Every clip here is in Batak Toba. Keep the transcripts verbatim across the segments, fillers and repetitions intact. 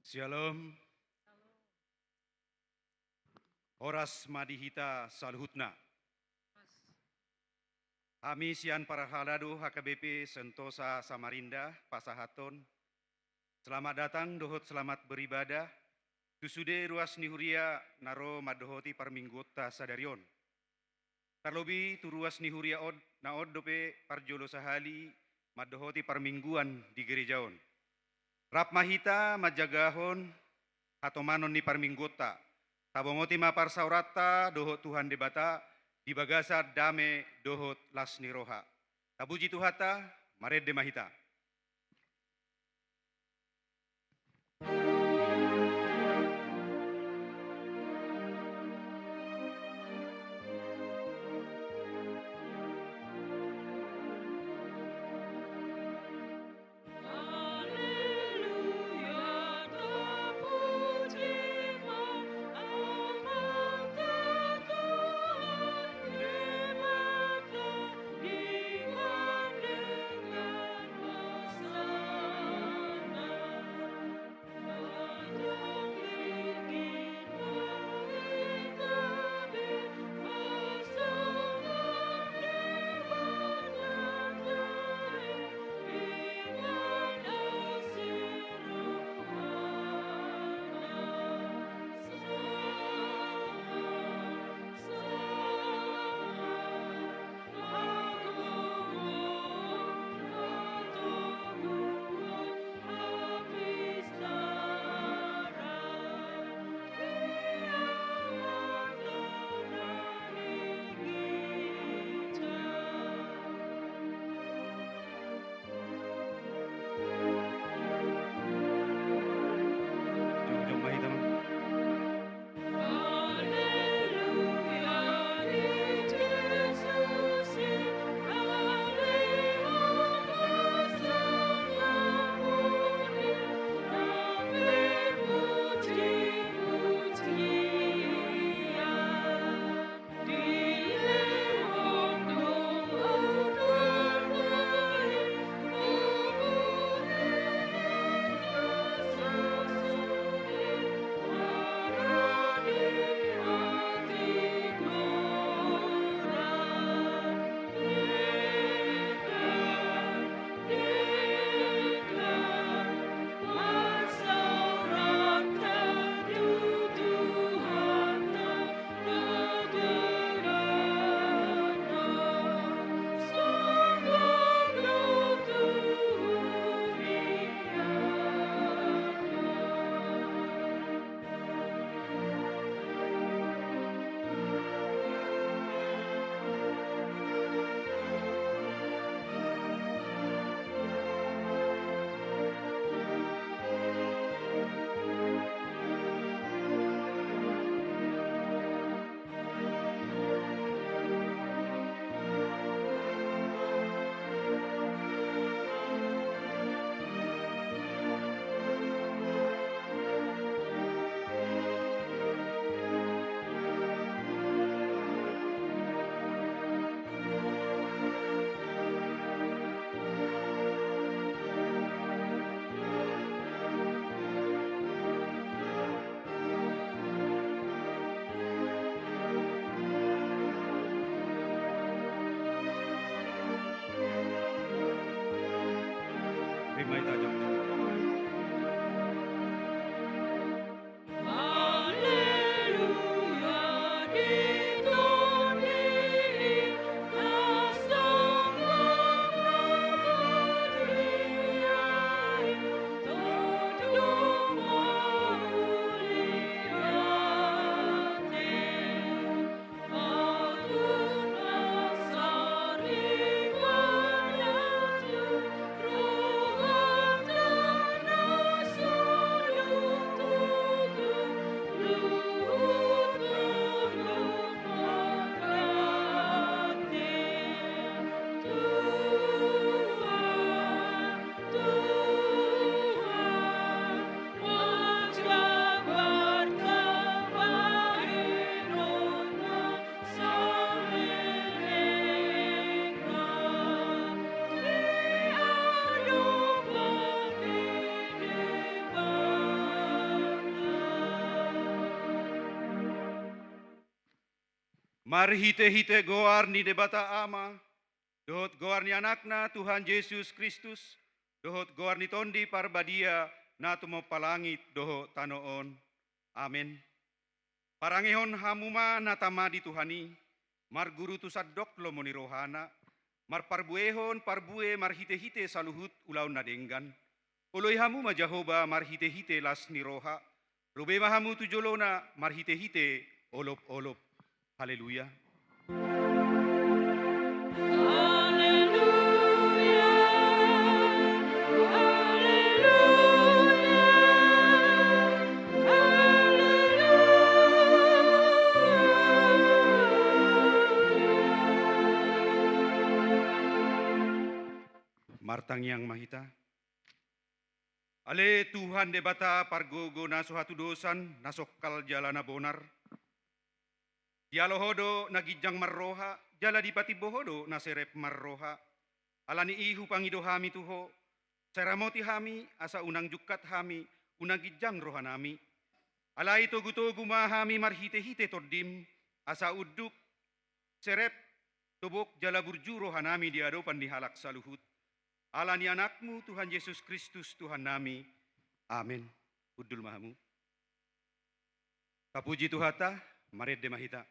Syalom. Horas ma di hita saluhutna. Hami sian parhalado H K B P Sentosa Samarinda pasahathon selamat datang dohot selamat beribadah tu sude ruas ni huria na ro mandohoti parmingguonta sadari on. Tarlobi tu ruas ni huria on, na on dope parjolo sahali mandohoti parmingguan di gereja on. Rap ma hita manjagahon hatomanon ni parmingguonta. Tabongoti ma parsaoranta dohot Tuhan Debata di bagasan dame dohot las ni roha. Tapuji Tuhanta, marende ma hita. Marhite-hite goar ni Debata Ama, dohot goar ni Anakna Tuhan Jesus Kristus, dohot goar ni Tondi Parbadia, na tumompa langit dohot tano on. Amen. Parangehon hamu ma na tama di Tuhan i, marguru tu sandok lomo ni rohana, marparbuehon parbue marhite-hite saluhut ulaon na denggan. Oloi hamu ma Jahowa marhite-hite las ni roha, ro be ma hamu tu jolona marhite-hite olop-olop. Haleluya. Haleluya. Haleluya. Haleluya. Martangiang ma hita. Ale Tuhan Debata pargogo na so hatudosan, na songkal jala na bonar. Dialo Ho do na ginjang marroha, jala dipatimbo Ho do na serep marroha. Ala ni i hupangido hami tu Ho, sai ramoti hami, asa unang jungkat hami, unang ginjang rohanami. Alai togu-togu ma hami marhite-hite Tondim, asa unduk, serep, tobok jala burju rohanami di adopan ni halak saluhut. Ala ni Anakmu Tuhan Jesus Kristus Tuhannami. Amen. Hundul ma hamu. Tapuji Tuhanta, marende ma hita.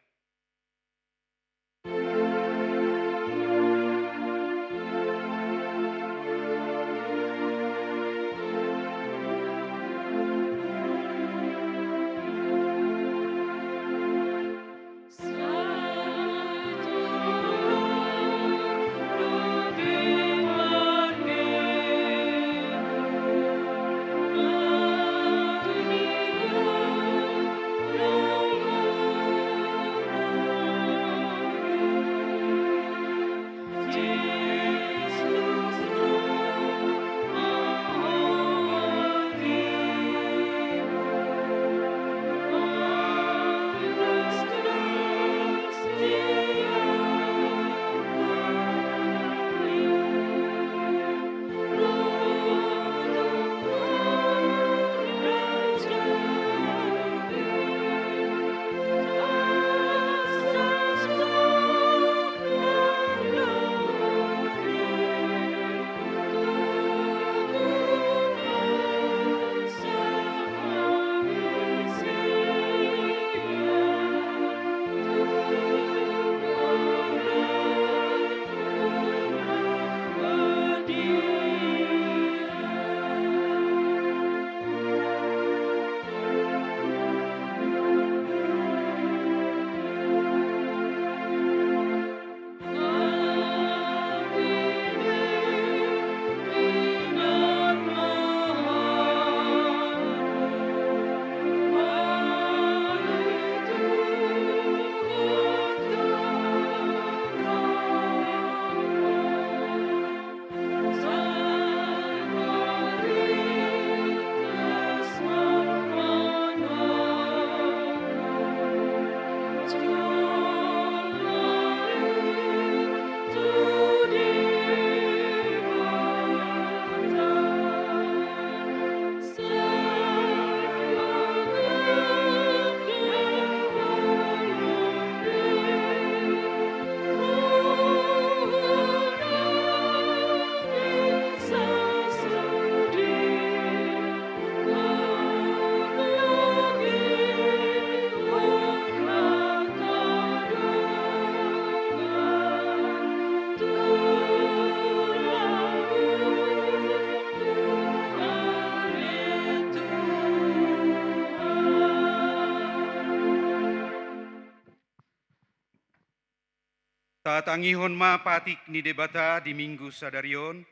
Tatangihon ma patik ni Debata di Minggu sadari on,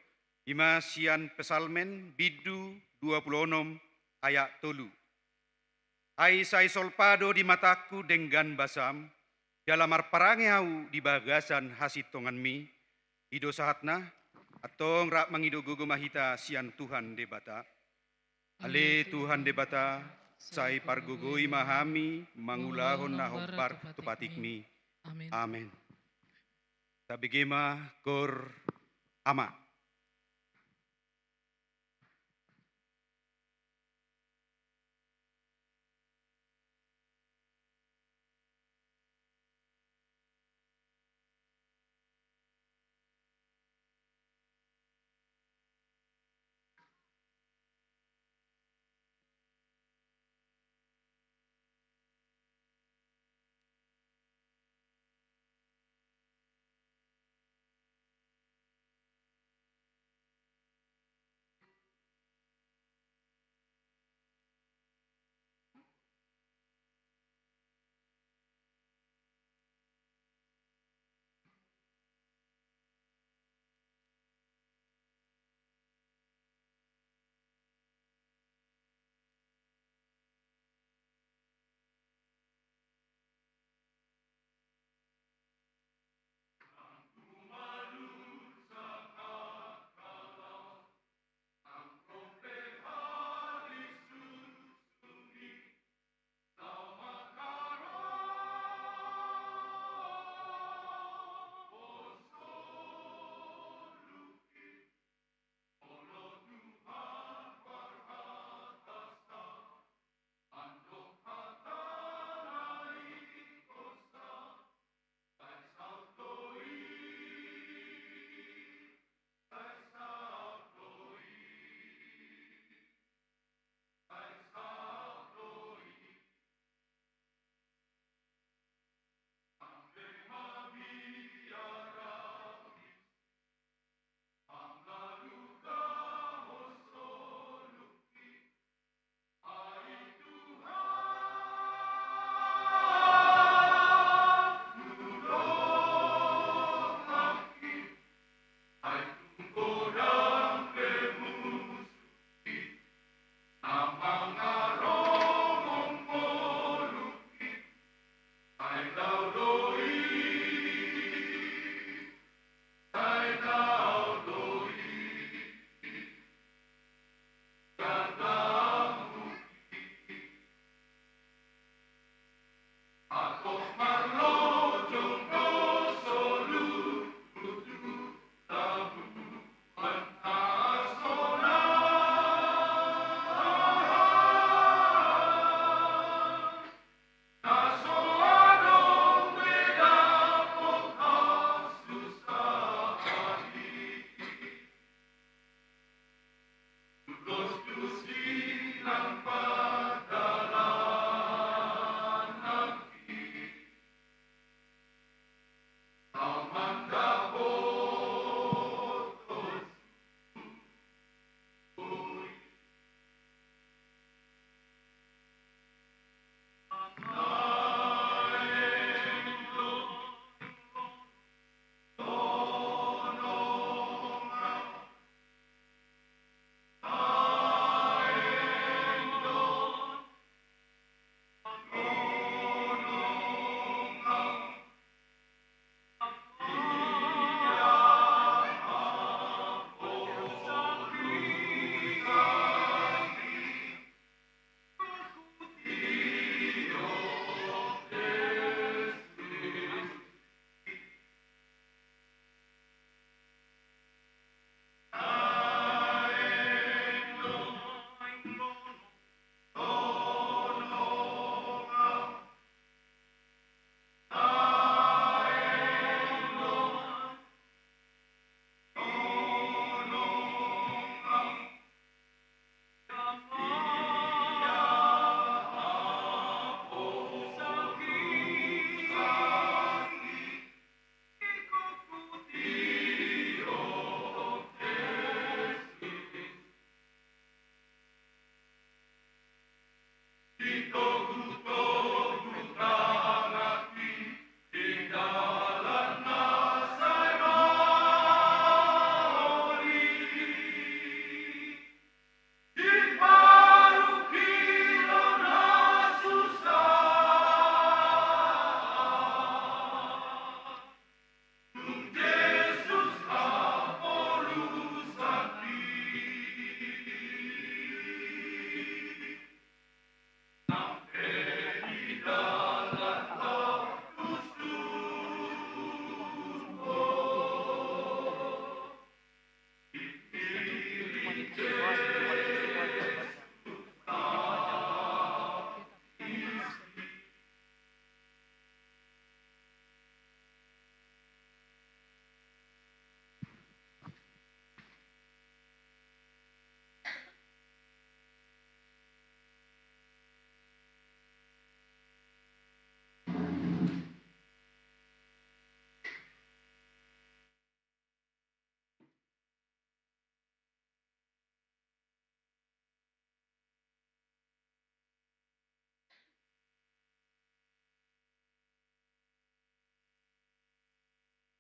i ma sian Psalmen bindu dua pulu onom ayat tolu. Ai sai solpa do di matangku denggan basam, jala marparange ahu di bagasan hasintonganmi. I do sahatna, antong rap mangido gogo ma hita sian Tuhan Debata. Ale Tuhan Debata, sai pargogoi ma hami mangulahon na hombar tu patikmi. Amen. Tabege ma, Gor Ama.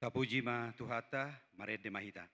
Tapuji ma Tuhanta, marende ma hita.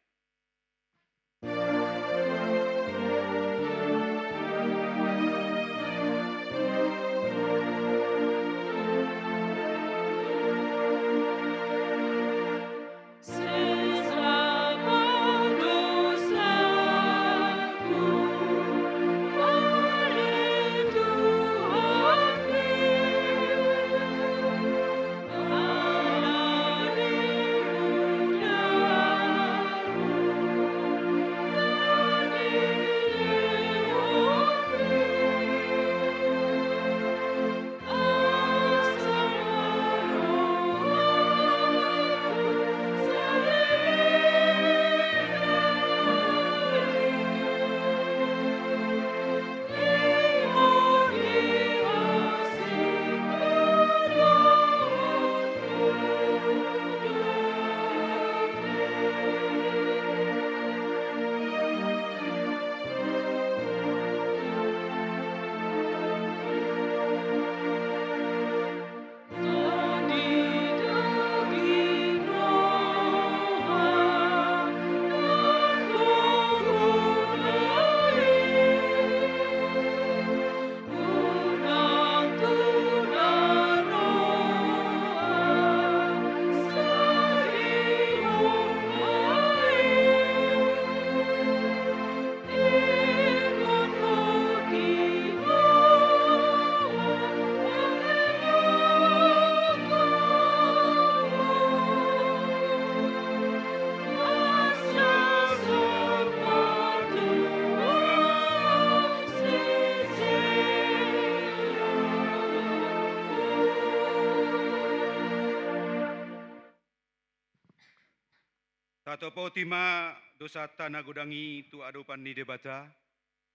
Tatopoti ma dosanta na godang i tu adopan ni Debata,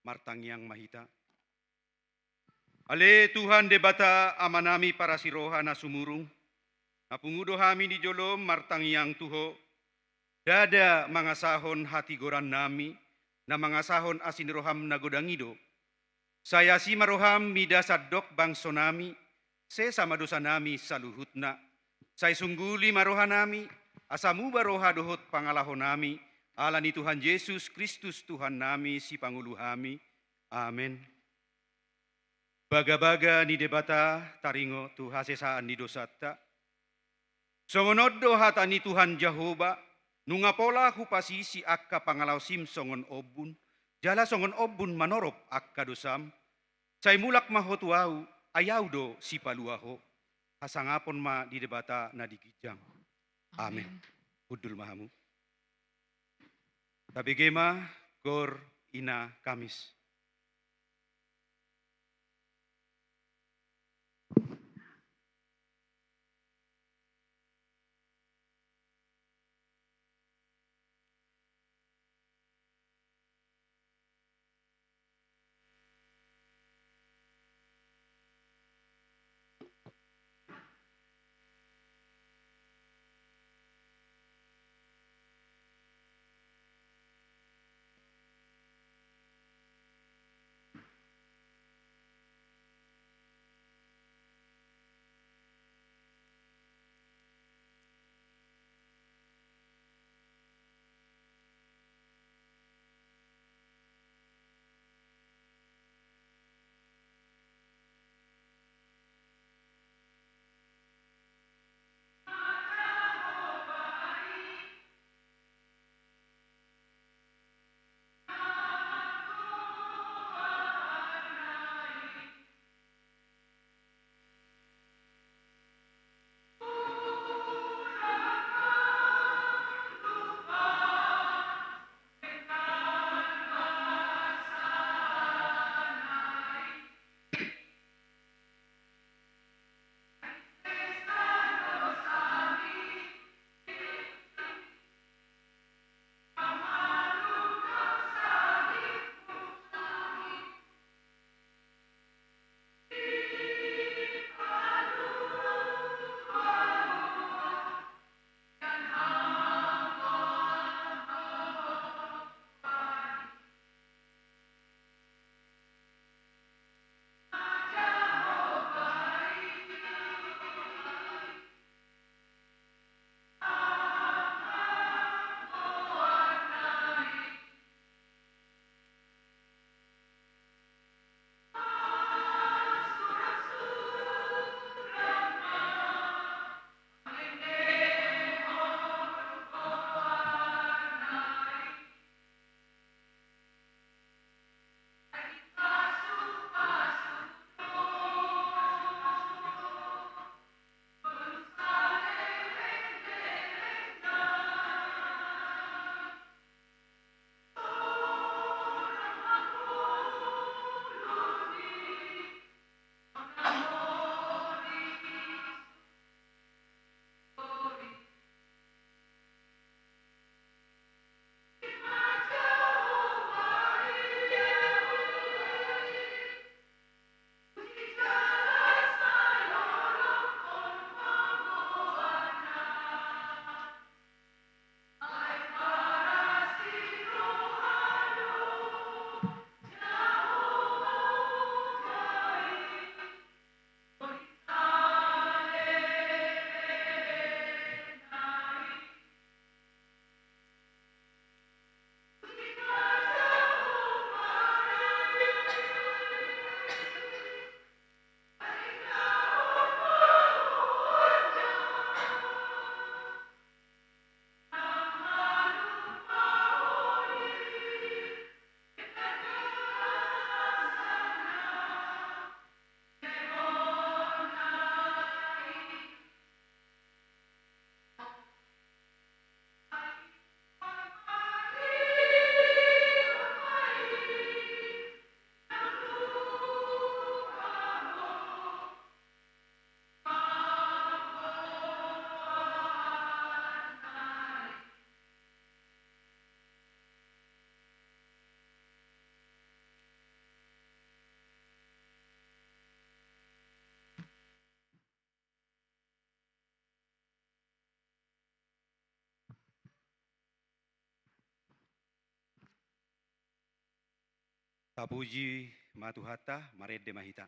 martangiang ma hita. Ale Tuhan Debata Amanami parasiroha na sumurung, na pungu do hami di jolom martangiang tu Ho, ndada mangasahon hatigorannami, na mangasahon asi ni roham na godang i do. Sai asi ma roham mida sandok bangsonami, sesa ma dosanami saluhutna. Sai sungguli ma rohanami, asa muba roha dohot pangalahonami, ala ni Tuhan Jesus Kristus Tuhannami sipangolu hami. Amen. Bagabaga ni Debata taringot tu hasesaan ni dosanta. Songon on do hata ni Tuhan Jahowa, nunga pola hupasisi angka pangalaosim songon ombun, jala songon ombun manorop angka dosam. Sai mulak ma ho tu Ahu, ai Ahu do sipalua ho. Hasangapon ma di Debata na di ginjang. Amen. Amen. Hundul ma hamu. Tabege ma, Gor Ina Kamis. Tapuji ma Tuhanta, marende ma hita.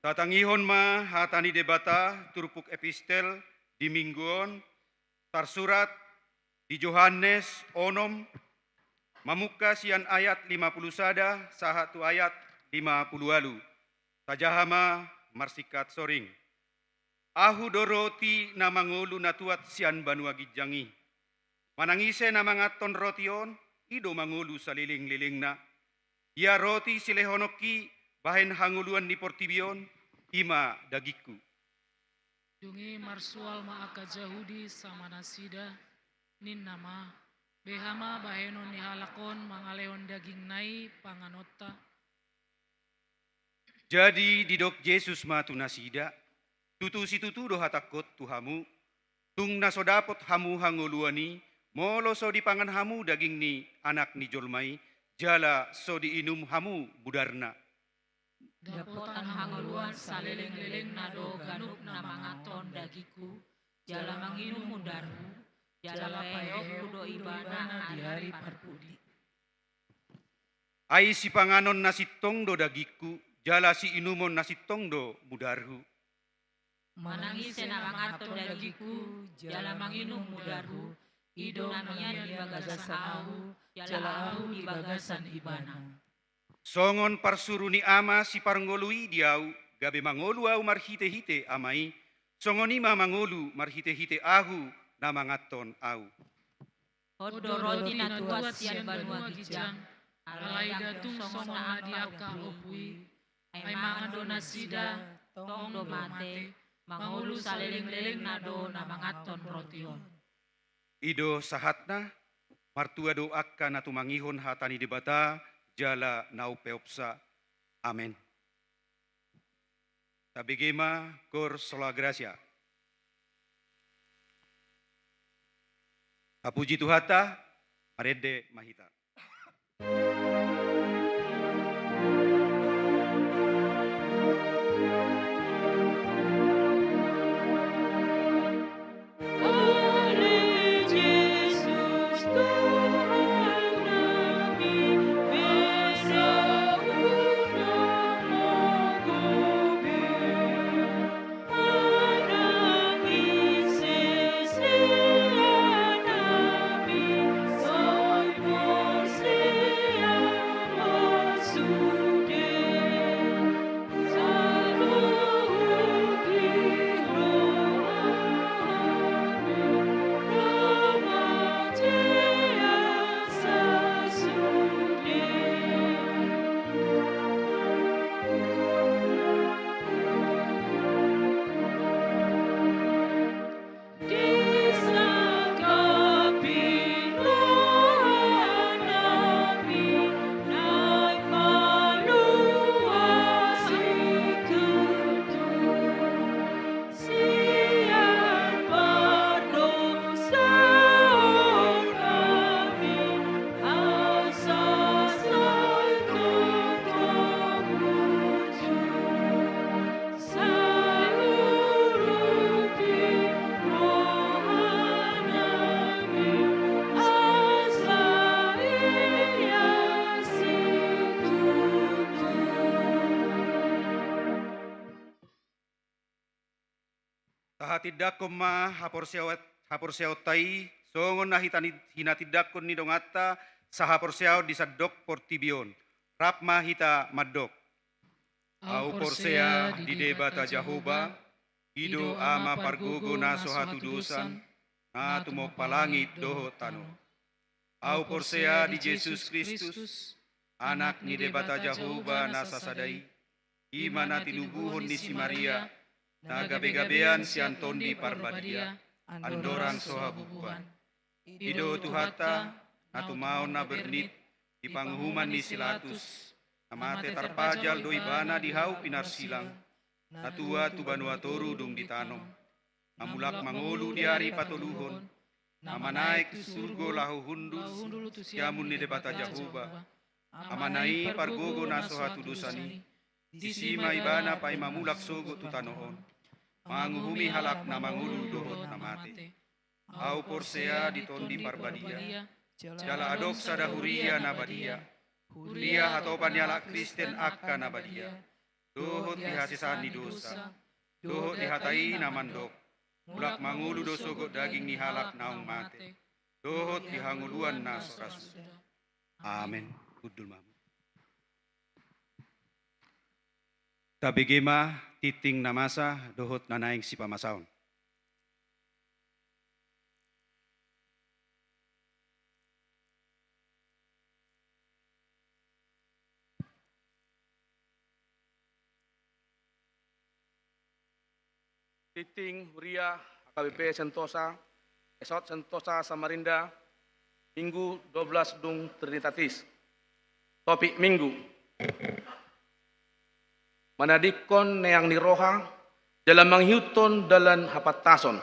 Tatangihon ma hata ni Debata turpuk epistel di minggu on, tarsurat di Johannes onom, mamungka sian ayat lima puluh sada sahat tu ayat lima puluh ualu. Tajaha ma marsingkat soring. Ahu do roti na mangolu na tuat sian banua ginjang i. Manang ise na manganhon roti on, i do mangolu salelenglelengna. Ia roti silehononki bahen hangoluan ni portibi on, i ma dagingku. Dung i marsual ma angka Jahudi sama nasida, ninna ma: Beha ma bahenon ni halak on mangalehon dagingna i panganonta? Jadi didok Jesus ma tu nasida: Tutu situtu do hatangkon tu hamu, tung na so dapot hamu hangoluan i, molo so dipangan hamu daging ni Anak ni jolma i, jala so diinum hamu mudarna. Dapotan hangoluan salelenglelengna do ganup na manganhon dagingku jala manginum mudarhu, jala paeonku do ibana di ari parpudi. Ai sipanganon na sintong do dagingku, jala siinumon na sintong do mudarhu. Manang ise na manganhon dagingku jala manginum mudarhu, i do na mian di bagasan ahu, jala ahu di bagasan ibana. Songon parsuru ni Ama siparngolu i di ahu, gabe mangolu ahu marhitehite Ama i, songon i ma mangolu marhitehite ahu na manganhon ahu. On do roti na tuat sian banua ginjang. Alai nda tung songon na di angka ompu i. Ai mangan do nasida, tong do mate, Mangolu salelenglelengna do na manganhon roti on. I do sahatna. Martua do angka na tumangihon hata ni Debata jala na umpeopsa. Amen. Tabege ma Cor Sola Gratia. Tapuji Tuhanta. Marende ma hita. Tahatindangkon ma haporseaon-, haporseaonta i, songon na hita ni-, hinatindangkon ni donganta sahaporseaon di sandok portibi on. Rap ma hita mandok. Ahu porsea di Debata Jahowa, i do Ama pargogo na so hatudosan, na tumompa langit dohot tano. Ahu porsea di Jesus Kristus, Anak ni Debata Jahowa na sasada i, i ma na tinubuhon ni si Maria, na gabegabean sian Tondi Parbadia, andorang so habubuhan. I do Tuhanta, na tumaon na bernit di panguhuman ni si Latus, na mate tarpajal do ibana di hau pinarsilang, na tua tu banua toru dung ditanom, na mulak mangolu di ari patoluhon, na manaek tu surgo laho hundul tu siamun ni Debata Jahowa, Amana i pargogo na so hatudosan i, disi ma ibana paima mulak sogot tu tano on, manguhumi halak na mangolu dohot na mate. Ahu porsea di Tondi Parbadia, jala adong sada huria na badia, huria hatopan ni halak Kristen angka na badia, dohot di hasesaan ni dosa, dohot di hata i na mandok, mulak mangolu do sogot daging ni halak naung mate, dohot di hangoluan na so ra suda. Amen. Hundul ma. Tabege ma tingting na masa dohot na naeng sipamasaon. Tingting huria H K B P Sentosa, Esot Sentosa Samarinda, Minggu dua belas dung Trinitatis. Topik Minggu: Manadingkon neang ni roha jala mangihuthon dalan hapantason.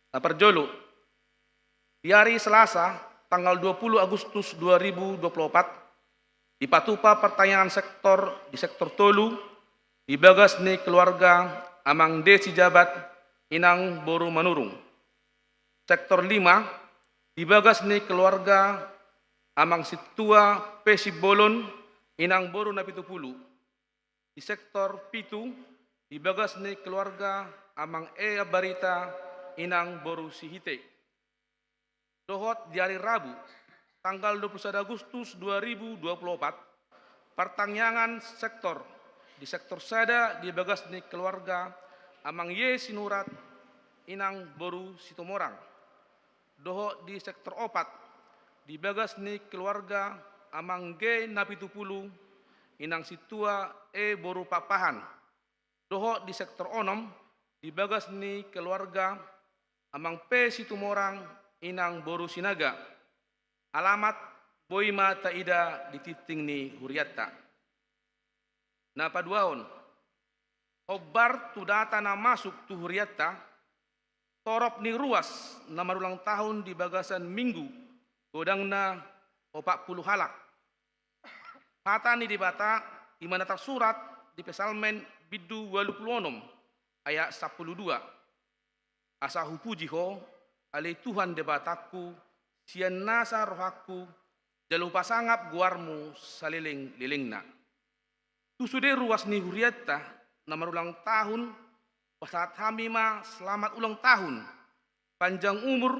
Na parjolo, di ari Selasa, tanggal dua puluh Agustus dua ribu dua puluh opat, dipatupa partangiangan sektor di sektor tolu, di bagas ni keluarga Amang D. Sijabat, Inang boru Manurung. Sektor lima, di bagas ni keluarga Amang Sintua P. Simbolon, Inang boru Napitupulu. Di sektor pitu, di bagas ni keluarga Amang E. Ambarita, Inang boru Sihite. Dohot di ari Rabu, tanggal dua puluh sada Agustus dua ribu dua puluh opat, partangiangan sektor, di sektor sada di bagas ni keluarga Amang Y. Sinurat, Inang boru Situmorang. Dohot di sektor opat, di bagas ni keluarga Amang G. Napitupulu, Inang Sintua E. boru Pakpahan. dohot di sektor onom di bagas ni keluarga Amang P Situmorang, Inang boru Sinaga. Alamat boi ma taida di tingting ni hurianta. Na paduahon, hombar tu data na masuk tu hurianta, torop ni ruas na marulang tahun di bagasan Minggu godangna opat pulu halak. Hata ni Debata i ma na tarsurat di Psalmen bindu ualu pulu onom ayat sampulu dua. Asa hupuji Ho, ale Tuhan Debatangku, sian nasa rohangku, jala hupasangap goarMu saleleng-lelengna. Tu sude ruas ni hurianta na marulang tahun, pasahat hami ma selamat ulang tahun, panjang umur,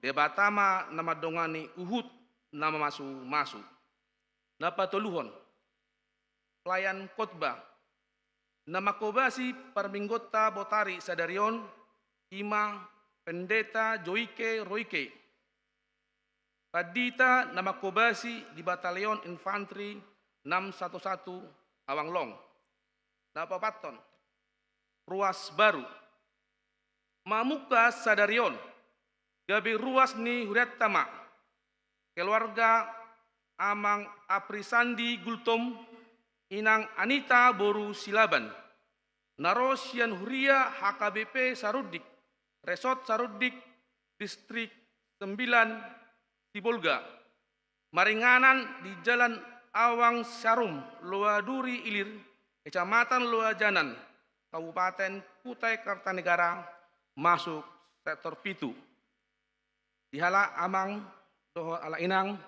Debata ma na mandongani huhut na mamasu-masu. Na patoluhon, pelayan khotbah. Na manghobasi parmingguonta botari sadari on i ma Pendeta Joike Roike, pandita na manghobasi di Batalion Infanteri enam satu satu Awang Long. Na paopathon, ruas baru. Mamungka sadari on, gabe ruas ni hurianta ma keluarga Amang Aprisandi Gultom, Inang Anita boru Silaban, na ro sian huria H K B P Sarundik, Resort Sarundik, Distrik Sembilan, Sibolga, maringanan di Jalan Awang Sarum, Loa Duri Ilir, Kecamatan Loajanan, Kabupaten Kutai Kartanegara, masuk sektor pitu. Di halak amang dohot halak inang,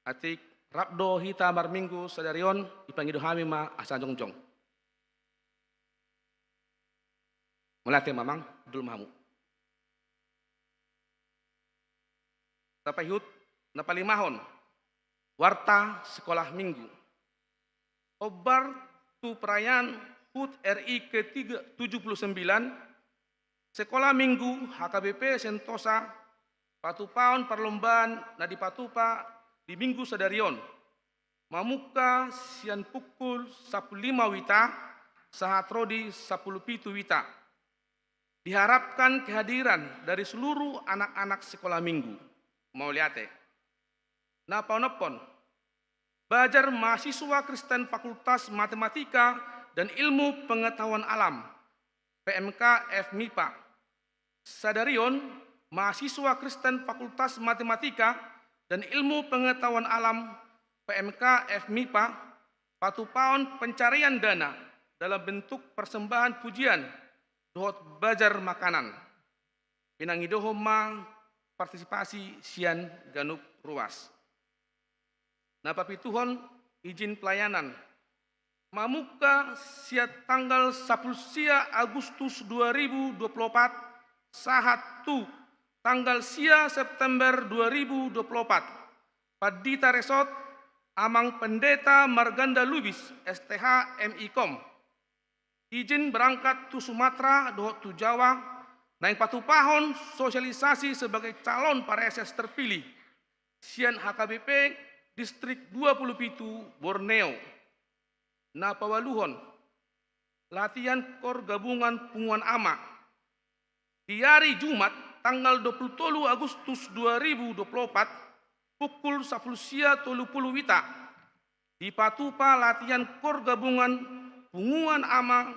atik rap do hita marminggu sadari on, dipangido hami ma asa jongjong. Mauliate ma amang, dul ma hamu. Tapaihut, na palimahon, warta sekolah minggu. Hombar tu perayaan hut R I ketiga tujuh puluh sembilan, sekolah minggu H K B P Sentosa patupaon parlombaan na dipatupa di minggu sadari on, mamungka sian pukul sampulu lima wita sahat ro di sampulu pitu wita. Diharapkan kehadiran dari seluruh anak-anak sekolah minggu. Mauliate. Na paonomhon, bajar mahasiswa Kristen Fakultas Matematika dan Ilmu Pengetahuan Alam, P M K F MIPA. Sadari on, mahasiswa Kristen Fakultas Matematika dan Ilmu Pengetahuan Alam, P M K F MIPA, patupaon pencarian dana dalam bentuk persembahan pujian dohot bajar makanan. Pinangidohon ma partisipasi sian ganup ruas. Na papituhon, izin pelayanan. Mamungka sian tanggal sampulu sia Agustus dua ribu dua puluh opat sahat tu tanggal sia September dua ribu dua puluh opat, Pandita Resort, Amang Pendeta Marganda Lubis, S T H, M I Com. Izin berangkat tu Sumatera dohot tu Jawa, naeng patupahon sosialisasi sebagai calon pareses terpilih sian H K B P Distrik dua puluh pitu Borneo. Na paualuhon, latihan kor gabungan Punguan Ama. Di ari Jumat, tanggal dua puluh tolu Agustus dua ribu dua puluh opat, pukul sampulu sia tolu pulu wita, dipatupa latihan kor gabungan Punguan Ama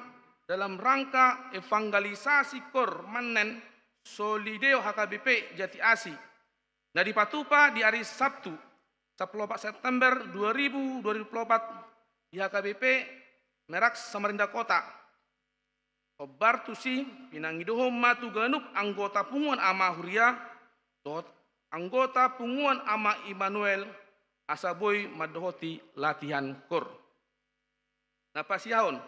dalam rangka evangelisasi kor Manen Solideo H K B P Jati Asi, na dipatupa di ari Sabtu, sampulu opat September dua ribu dua puluh opat, di H K B P Merak, Samarinda Kota. Hombar tusi, pinangidohon ma tu ganup anggota Punguan Ama Huria dohot anggota Punguan Ama Immanuel asa boi mandohoti latihan kor. Na pasiahon,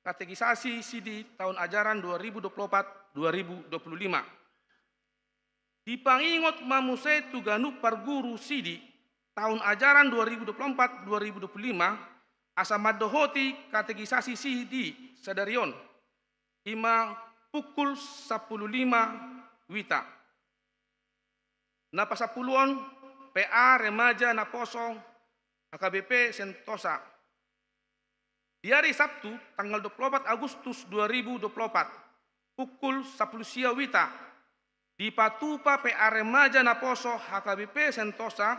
katekisasi sidi tahun ajaran dua ribu dua puluh opat dua ribu dua puluh lima. Dipangingot ma muse tu ganup parguru sidi tahun ajaran dua ribu dua puluh empat dua ribu dua puluh lima, asa mandohoti katekisasi sidi sadari on, i ma pukul sampulu lima wita. Na pasampuluon, P A Remaja Naposo H K B P Sentosa. Di ari Sabtu, tanggal dua puluh opat Agustus dua ribu dua puluh opat, pukul sampulu sia wita, dipatupa P A Remaja Naposo H K B P Sentosa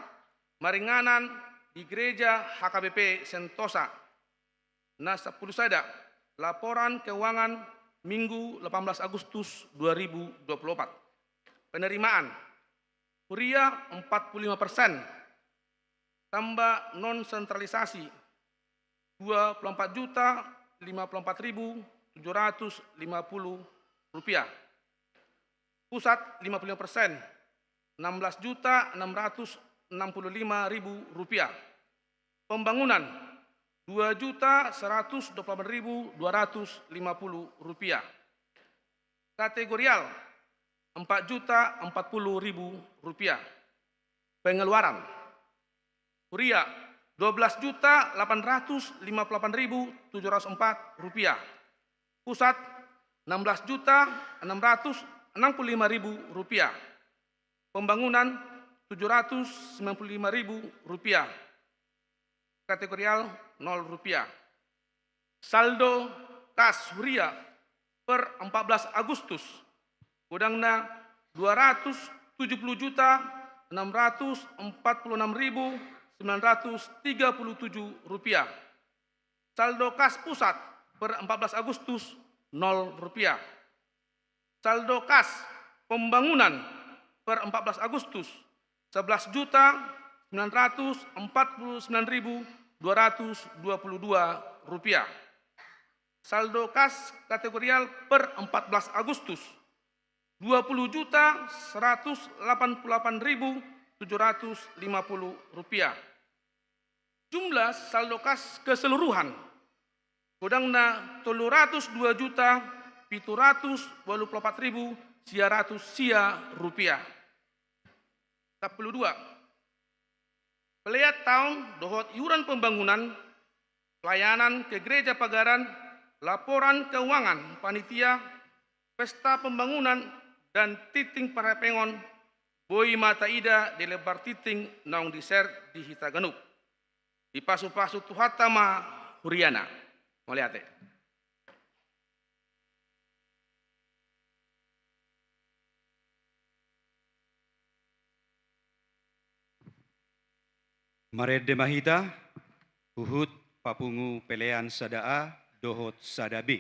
maringanan di Gereja H K B P Sentosa. Na sampulu sada, laporan keuangan Minggu delapan belas Agustus dua ribu dua puluh opat. Penerimaan, huria empat puluh lima persen, tambah non sentralisasi dua puluh empat juta lima puluh empat ribu tujuh ratus lima puluh rupiah. Pusat lima puluh lima persen, enam belas juta enam ratus enam puluh lima ribu rupiah. Pembangunan, dua juta seratus dua puluh delapan ribu dua ratus lima puluh rupiah. Kategorial, empat juta empat puluh ribu rupiah. Pengeluaran, huria, dua belas juta delapan ratus lima puluh delapan ribu tujuh ratus empat rupiah. Pusat, enam belas juta enam ratus enam puluh lima ribu rupiah. Pembangunan, tujuh ratus sembilan puluh lima ribu rupiah. Kategorial, nol rupiah. Saldo kas huria per empat belas Agustus, godangna dua ratus tujuh puluh juta enam ratus empat puluh enam ribu sembilan ratus tiga puluh tujuh rupiah. Saldo kas pusat per empat belas Agustus, nol rupiah. Saldo kas pembangunan per empat belas Agustus, sebelas juta sembilan ratus empat puluh sembilan ribu dua ratus dua puluh dua rupiah. Saldo kas kategorial per empat belas Agustus, dua puluh juta seratus delapan puluh delapan ribu tujuh ratus lima puluh rupiah. Jumlah saldo kas keseluruhan, godangna tolu ratus dua juta pitu ratus ualu pulu opat ribu sia ratus sia rupiah. Sampulu dua. Pelean taon dohot iuran pembangunan pelayanan kegerejapagaran, laporan keuangan panitia pesta pembangunan dan tinting parhepengon, boi ma taida di lembar tinting naung di-share di hita ganup. Dipasupasu Tuhanta ma huriana. Mauliate. Marende ma hita, huhut papungu pelean sada A dohot sada B.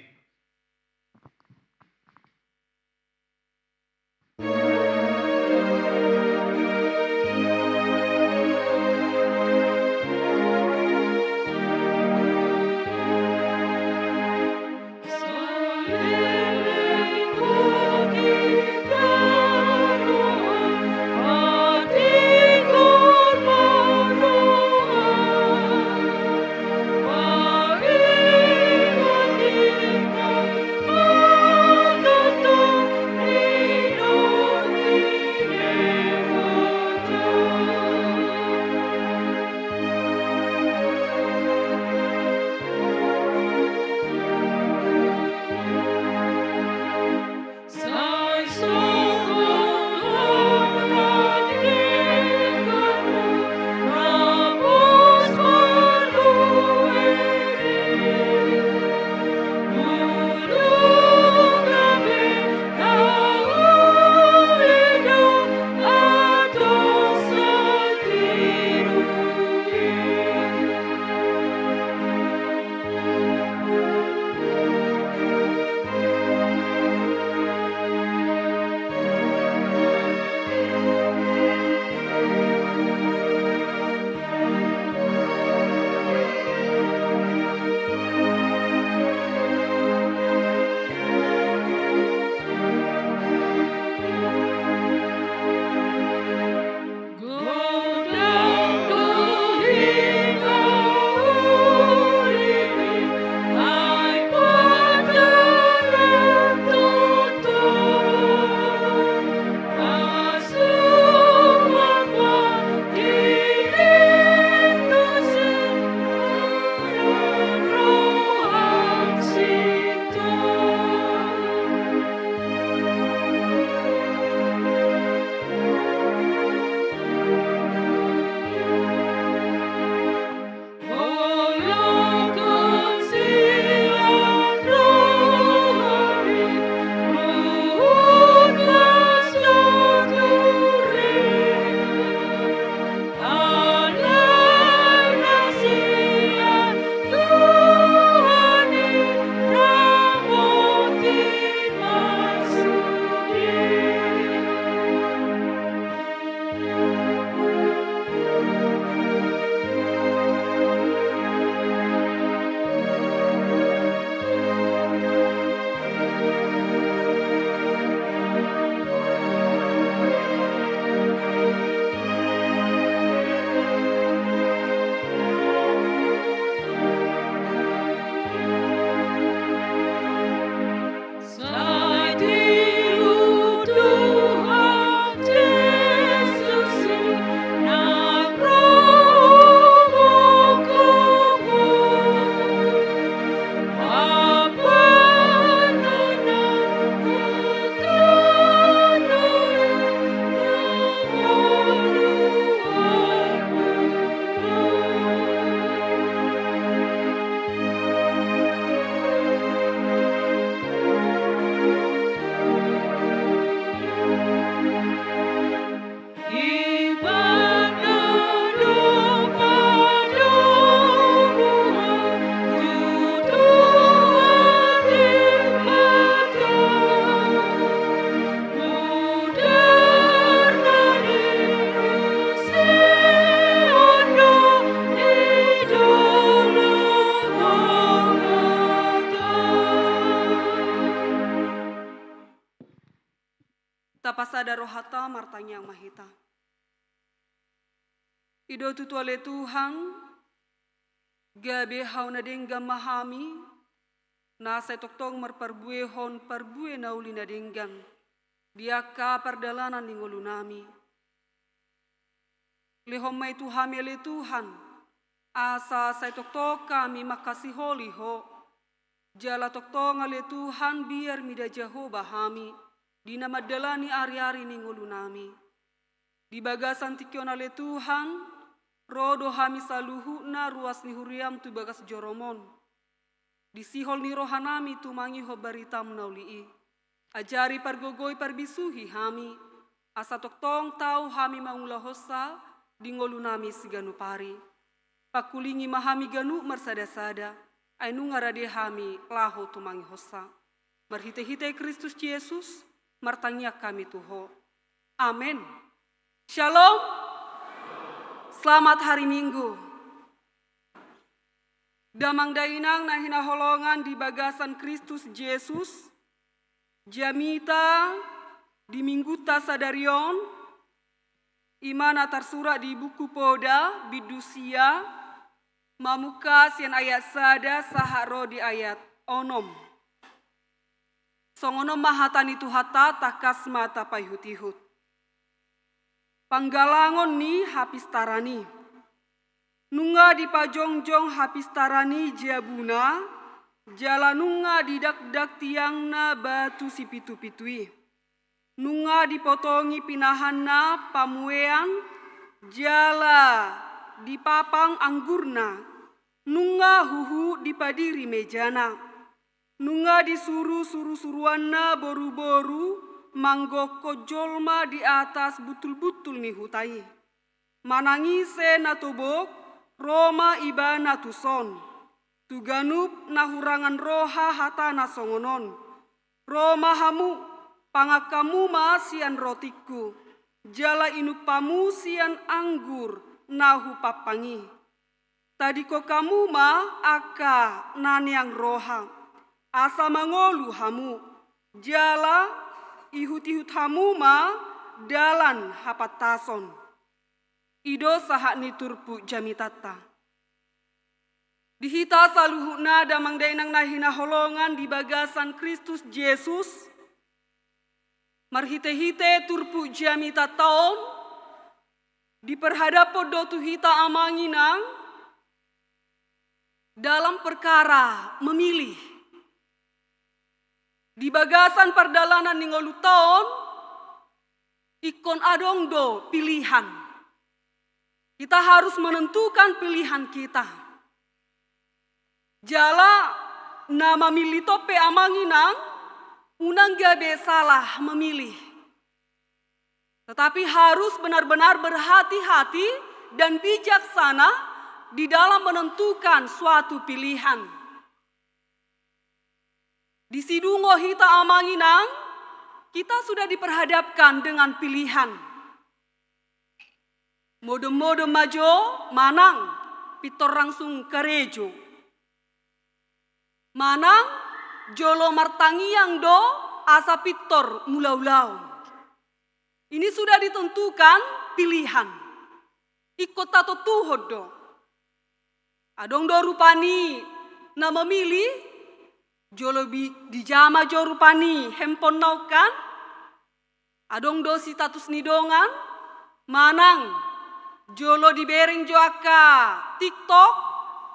Tapasada rohanta, martangiang ma hita. I do tutu ale Tuhan, gabe hau na denggan ma hami, na sai tongtong marparbuehon parbue na uli na denggan di angka pardalanan ni ngolunami. Lehon ma i tu hami ale Tuhan, asa sai tongtong hami manghasiholi Ho. Jala tongtong ale Tuhan, biar mida Jahowa hami di na mandalani ari-ari ni ngolunami. Di bagasan tingki on ale Tuhan, ro do hami saluhutna ruas ni huriaM tu bagas joroM on. Di sihol ni rohanami tumangihon baritaM na uli i. Ajari, pargogoi, parbisuhi hami, asa tongtong tau hami mangulahonsa di ngolunami siganup ari. Pangkulingi ma hami ganup marsada-sada, ai nunga rade hami laho tumangihonsa. Marhite-hite Kristus Jesus, martangiang hami tu Ho. Amen. Shalom. Selamat hari Minggu. Damang dainang na hinaholongan di bagasan Kristus Jesus, jamita di Minggunta sadari on, i ma na tarsurat di Buku Poda, bindu sia, mamungka sian ayat sada sahat ro di ayat onom. Songon on ma hata ni Tuhanta, tangkas ma tapaihut-ihut. Panggalangon ni hapistaran i. Nunga dipajongjong hapistaran i jabuna, jala nunga didakdak tiangna batu sipitu-pitu i. Nunga dipotongi pinahanna pamuean, jala dipapang anggurna. Nunga huhut dipadiri mejana. Nunga disuru suru-suruanna boru-boru manggokhon jolma di atas buntul-buntul ni huta i. Manang ise na tobok, ro ma ibana tuson. Tu ganup na hurangan roha hatana songon on: Ro ma hamu, pangan hamu ma sian rotingku, jala inum hamu sian anggur na hupapang i. Tadingkon hamu ma angka na niang roha, asa mangolu hamu, jala ihut-ihut hamu ma dalan hapantason. I do sahat ni turpuk jamitanta. Di hita saluhutna damang dainang na hinaholongan di bagasan Kristus Jesus, marhite-hite turpuk jamitanta on, diperhadaphon do tu hita amang inang dalam perkara memilih. Di bagasan pardalanan ni ngolunta on, ingkon adong do pilihan. Kita harus menentukan pilihan kita. Jala na mamillit on pe amang inang, unang gabe salah memilih. Tetapi harus benar-benar berhati-hati dan bijaksana di dalam menentukan suatu pilihan. Di sidung on hita amang inang, kita sudah diperhadapkan dengan pilihan. Modom-modom ma jo manang pintor langsung karejo. Manang jolo martangiang do asa pintor mulaulaon. Ini sudah ditentukan pilihan. Ingkon tatontuhon do. Adong do rupani na memilih, jolo bi-, dijama jo rupani handphone na on kan? Adong do status ni dongan, manang jolo dibereng jo angka TikTok,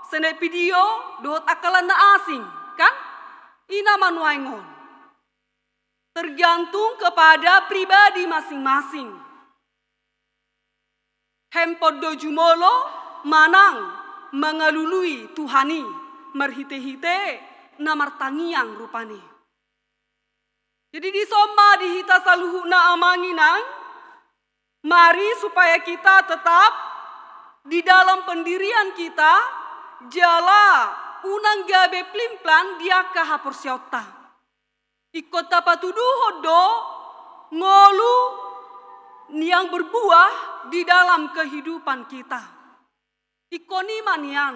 snap video, dohot angka lan na asing, kan? I nama nuaeng on. Tergantung kepada pribadi masing-masing. Handphone do jumolo manang mangalului Tuhan i marhite-hite na martangiang rupani. Jadi dison ma di hita saluhutna amang inang, mari supaya kita tetap di dalam pendirian kita, jala unang gabe plimplan di angka haporseaonta. Ingkon tapatuduhon do ngolu niang berbuah di dalam kehidupan kita. Ingkon i ma nian.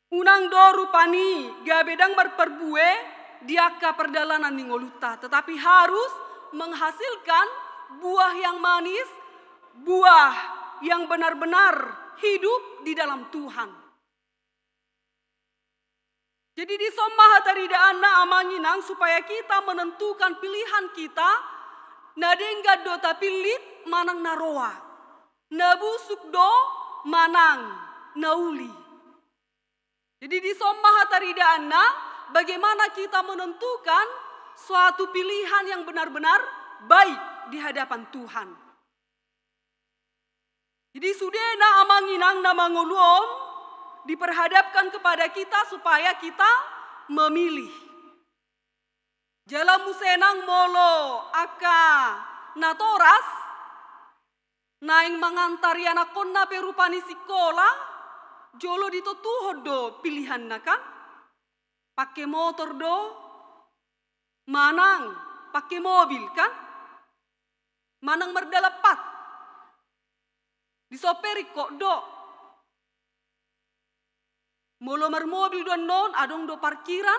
Unang do rupani gabe ndang marparbue di angka pardalanan ni ngolunta, tetapi harus menghasilkan buah yang manis, buah yang benar-benar hidup di dalam Tuhan. Jadi dison ma hataridaanna amang inang supaya kita menentukan pilihan kita, na denggan do tapillit manang na roa, na busuk do manang na uli. Jadi dison ma hataridaanna bagaimana kita menentukan suatu pilihan yang benar-benar baik di hadapan Tuhan. Jadi sudena amang inang na mangolu on diperhadapkan kepada kita supaya kita memilih. Jala muse nang molo angka natoras naeng mangantar ianakkonna pe rupani sikola, jolo ditontuhon do pilihanna kan? Pake motor do, manang pake mobil kan? Manang mardalan pat. Dison pe ringkot do. Molo marmobil do annon adong do parkiran,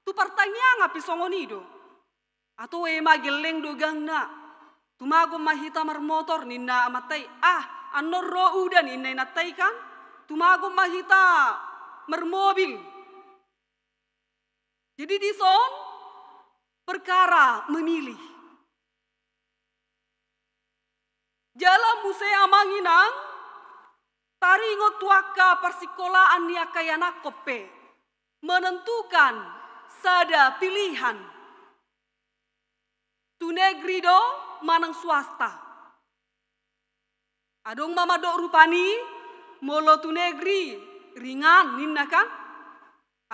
tu partangiangan pe songon i do. Ato ema gelleng do gangna. Tumagon ma hita marmotor ninna amanta i, ah, annon ro udan ninna inanta i kan. Tumagon ma hita marmobil. Jadi dison perkara memilih. Jala muse amang inang taringot tu angka parsikolaan ni angka ianakkon pe menentukan sada pilihan. Tu negeri do manang swasta. Adong ma mandok rupani molo tu negeri ringan ninna kan?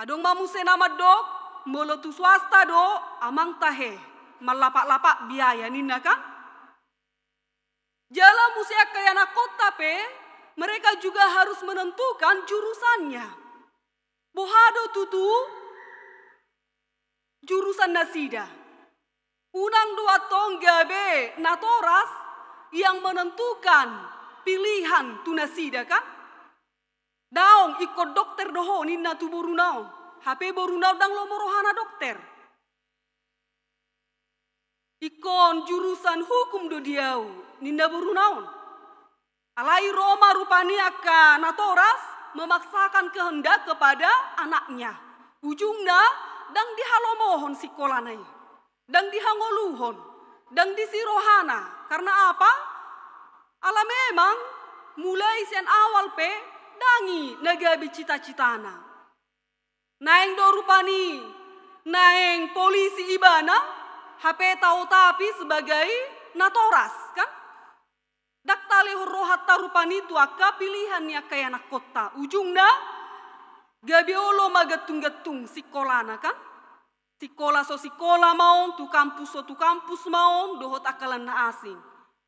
Adong ma muse na mandok molo tu swasta do amang tahe mallapak-lapak biaya ninna kan? Jala muse angka ianakkonta pe mereka juga harus menentukan jurusannya. Boha do tutu jurusan nasida? Unang do antong gabe natoras yang menentukan pilihan tu nasida kan? Daong, ingkon dokter do ho ninna tu boruna on. Hape boruna on ndang lomo rohana dokter. Ingkon jurusan hukum do di au ninna boruna on. Alai ro ma rupani angka natoras memaksakan kehendak kepada anaknya. Ujungna ndang dihalomohon sikolana i. Ndang dihangoluhon, ndang disi rohana. Karena apa? Ala memang mulai sian awal pe ndang i na gabe cita-citana. Naeng do rupani naeng polisi ibana, hape taotapi sebagai natoras kan? Ndang talehon rohanta rupani tu angka pilihan ni angka ianakkonta. Ujungna gabe olo ma gantung-gantung sikolana kan? Sikola so sikola ma on, tu kampus so tu kampus ma on, dohot angka lan na asing.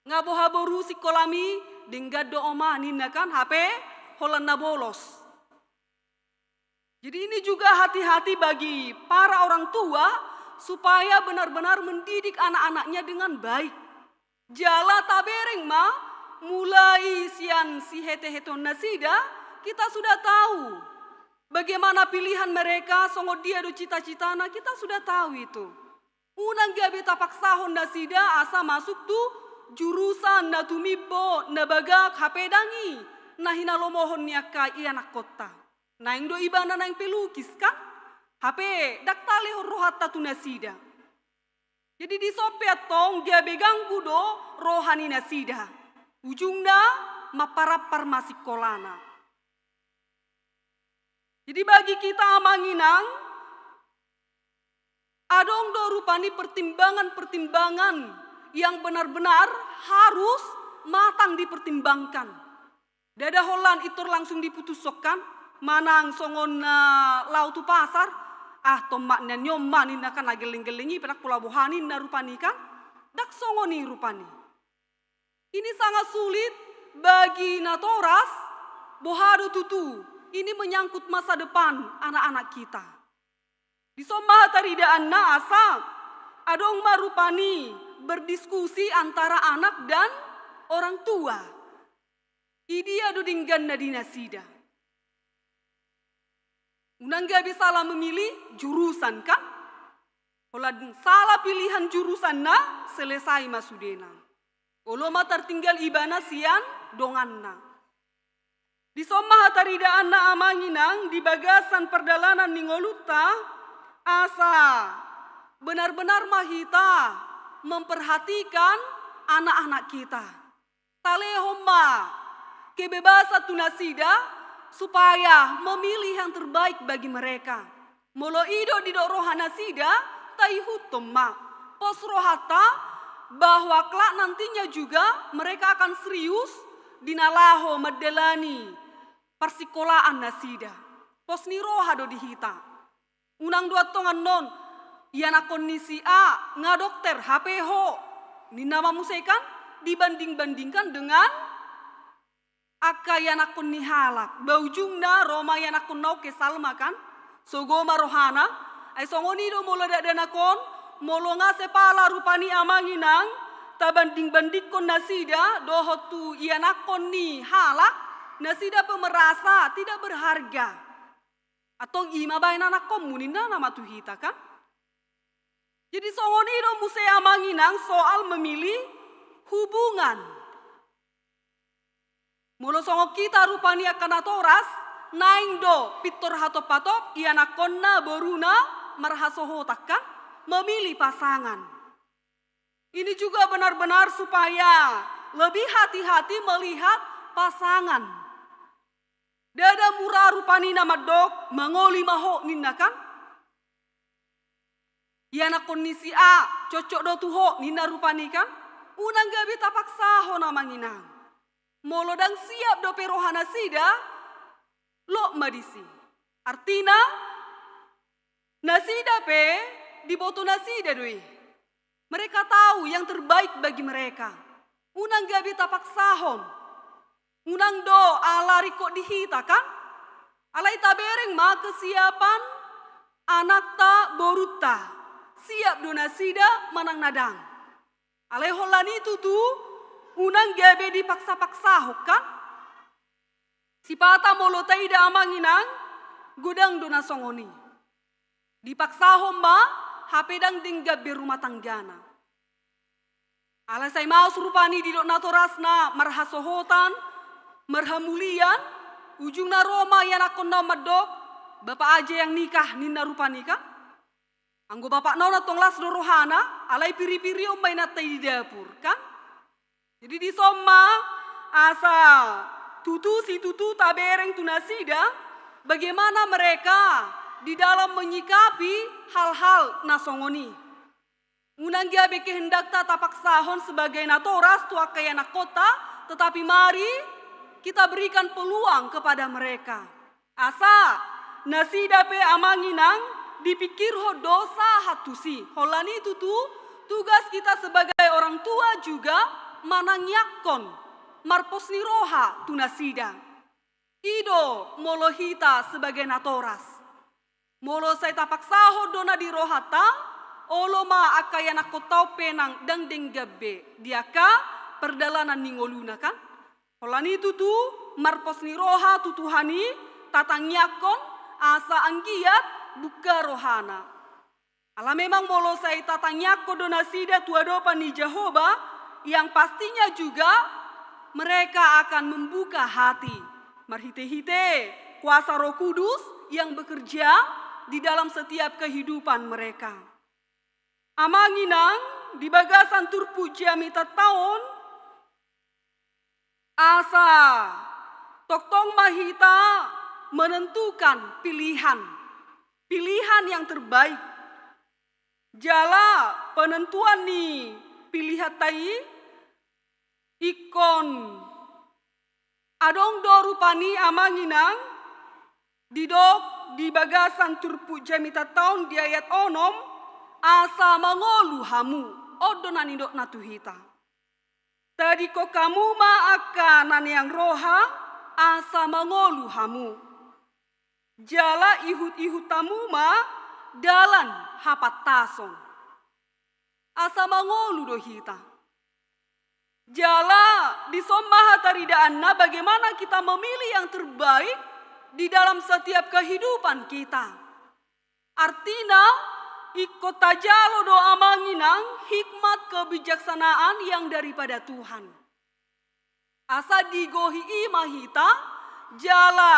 Nga boha boru sikolami, denggan do oma ninna kan? Hape holan na bolos. Jadi ini juga hati-hati bagi para orang tua supaya benar-benar mendidik anak-anaknya dengan baik. Jala tabereng ma, mulai sian siheteheteon nasida, kita sudah tahu bagaimana pilihan mereka, songon dia do cita-citana, kita sudah tahu itu. Unang gabe tapaksahon nasida asa masuk tu jurusan na tumimbo, na bagak, hape ndang i na hinalomohon ni angka ianakkonta. Naeng do ibana naeng pelukis kan? Hape ndang talehon rohanta tu nasida. Jadi dison pe antong gabe ganggu do roha ni nasida. Ujungna mamparampar ma sikolana. Jadi bagi kita amang inang, adong do rupani pertimbangan-pertimbangan yang benar-benar harus matang dipertimbangkan. Ndada holan intor langsung diputushon kan, manang songon na laho tu pasar, ah, tomak nian i on ma ninna kan, na gelleng-gelleng i pe ndang pola boha ninna rupani kan, ndang songon i rupani. Ini sangat sulit bagi natoras, boha do tutu, ini menyangkut masa depan anak-anak kita. Dison ma hataridaanna asa adong ma rupani berdiskusi antara anak dan orang tua. Idia do dengganna di nasida. Unang gabe salah memilih jurusan kan? Holan sala pilihan jurusanna, selesai ma sudena. Olo ma tartinggal ibana sian donganna. Dison ma hataridaanna amang inang di bagasan pardalanan ni ngolunta, asa benar-benar ma hita memperhatikan anak-anak kita. Talehon ma kebebasan tu nasida supaya memilih yang terbaik bagi mereka. Molo i do didok roha nasida, taihuthon ma. Pos rohanta bahwa kelak nantinya juga mereka akan serius di na laho mandalani parsikolaan nasida. Pos ni roha do di hita. Unang do antong annon, ianakhon ni si A nga dokter, hape ho, ninna ma muse kan, dibanding-bandingkan dengan angka ianakhon ni halak. Ba ujungna ro ma ianakhonna on kesal ma kan, sogo ma rohana. Ai songon i do molo dakdanak on, molo nga sepala rupani amang inang, tabanding-bandingkon nasida dohot tu ianakhon ni halak, nasida pe merasa tidak berharga. Antong i ma baen anakhonmu, ninna nama tu hita kan. Jadi songon i do muse amang inang soal memilih hubungan. Molo songon hita rupani angka natoras, naeng do pintor hatop-hatop ianakhonna, boruna marhasohotan kan, memilih pasangan. Ini juga benar-benar supaya lebih hati-hati melihat pasangan. Ndada mura rupani na mandok, mangoli ma ho, ninna kan. Ianakhon ni si A, cocok do tu ho, ninna rupani kan. Unang gabe tapaksahon amang inang. Molo ndang siap dope roha nasida, lot ma disi. Artina, nasida pe, diboto nasida do i. Mereka tahu yang terbaik bagi mereka. Unang gabe tapaksahon. Unang do ala ringkot di hita kan? Alai tabereng ma kesiapan anakta, borunta. Siap do nasida manang na ndang. Alai holan i tutu, unang gabe dipaksa-paksahon kan? Sipata molo taida amang inang, godang do na songon i. Dipaksahon ma, hape ndang denggan be rumah tanggana. Alai sai maos rupani didok natorasna marhasohotan, marhamulian, ujungna ro ma ianakhonna on mandok, bapak aja yang nikah, ninna rupani kan. Anggo bapakna on antong las do rohana, alai piri-pirion ma inanta i di dapur kan. Jadi dison ma asa tutu situtu tabereng tu nasida, bagaimana mereka di dalam menyikapi hal-hal na songon i. Unang gabe kehendakta tapaksahon sebagai natoras tu angka ianakkonta, tetapi mari kita berikan peluang kepada mereka. Asa nasida pe amang inang dipikirhon do sahat tusi. Holan i tutu, tugas kita sebagai orang tua juga manangiangkon, marpos ni roha tu nasida. I do molo hita sebagai natoras. Molo sai tapaksahon do na di rohanta, olo ma angka ianakkonta on pe nang ndang denggan be di angka pardalanan ni ngoluna kan. Holan i tutu, marpos ni roha tu Tuhan i, tatangiangkon, asa anggiat buka rohana. Ala memang molo sai tatangiangkon do nasida tu adopan ni Jahowa, yang pastinya juga mereka akan membuka hati marhite-hite kuasa Roh Kudus yang bekerja di dalam setiap kehidupan mereka. Amang inang, di bagasan turpuk jamita on, asa tongtong ma hita menentukan pilihan, pilihan yang terbaik. Jala penentuan ni pilihanta i ingkon adong do rupani amang inang, didok di bagasan turpuk jamita on di ayat onom, asa mangolu hamu, on do na nidokna tu hita. Tadingkon hamu ma angka na niang roha, asa mangolu hamu. Jala ihut-ihut hamu ma dalan hapantason. Asa mangolu do hita. Jala dison ma hataridaanna bagaimana kita memilih yang terbaik di dalam setiap kehidupan kita. Artina, ingkon tajalo do amang inang hikmat kebijaksanaan yang daripada Tuhan. Asa digohi i ma hita, jala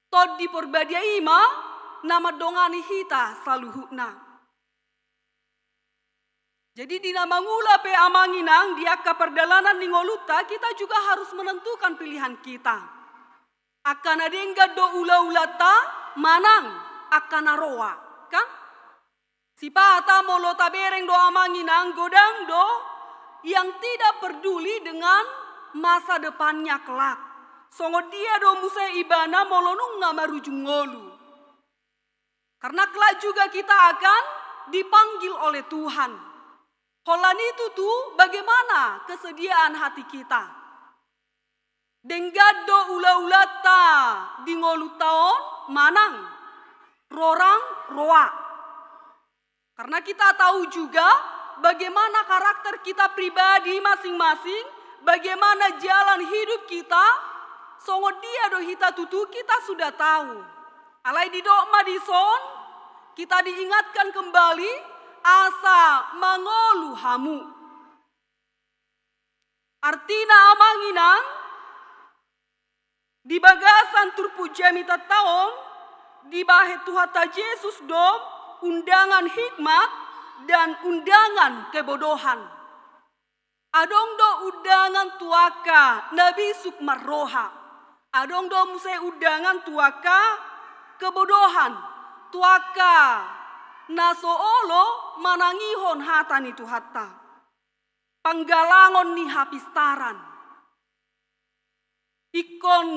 Tondi Porbadia i ma na mandongani hita saluhutna. Jadi di na mangula pe amang inang di angka pardalanan ni ngolunta, kita juga harus menentukan pilihan kita. Angka na denggan do ulaulanta manang angka na roa, kan? Sipata molo tabereng do amang inang, godang do yang tidak peduli dengan masa depannya kelak. Songon dia do muse ibana molo nunga marujung ngolu. Karena kelak juga kita akan dipanggil oleh Tuhan. Holan i tutu bagaimana kesediaan hati kita. Denggan do ulaulanta di ngolunta on manang rorang roa. Karena kita tahu juga bagaimana karakter kita pribadi masing-masing, bagaimana jalan hidup kita, songon dia do hita tutu kita sudah tahu. Alai didok ma dison, kita diingatkan kembali, asa mangolu hamu. Artina amang inang, di bagasan turpuk jamitanta on, dibahen Tuhanta Jesus do undangan hikmat dan undangan kebodohan. Adong do undangan tu angka na bisuk marroha. Adong do muse undangan tu angka kebodohan, tu angka na so olo manangihon hata ni Tuhanta. Panggalangon ni hapistaran. Ingkon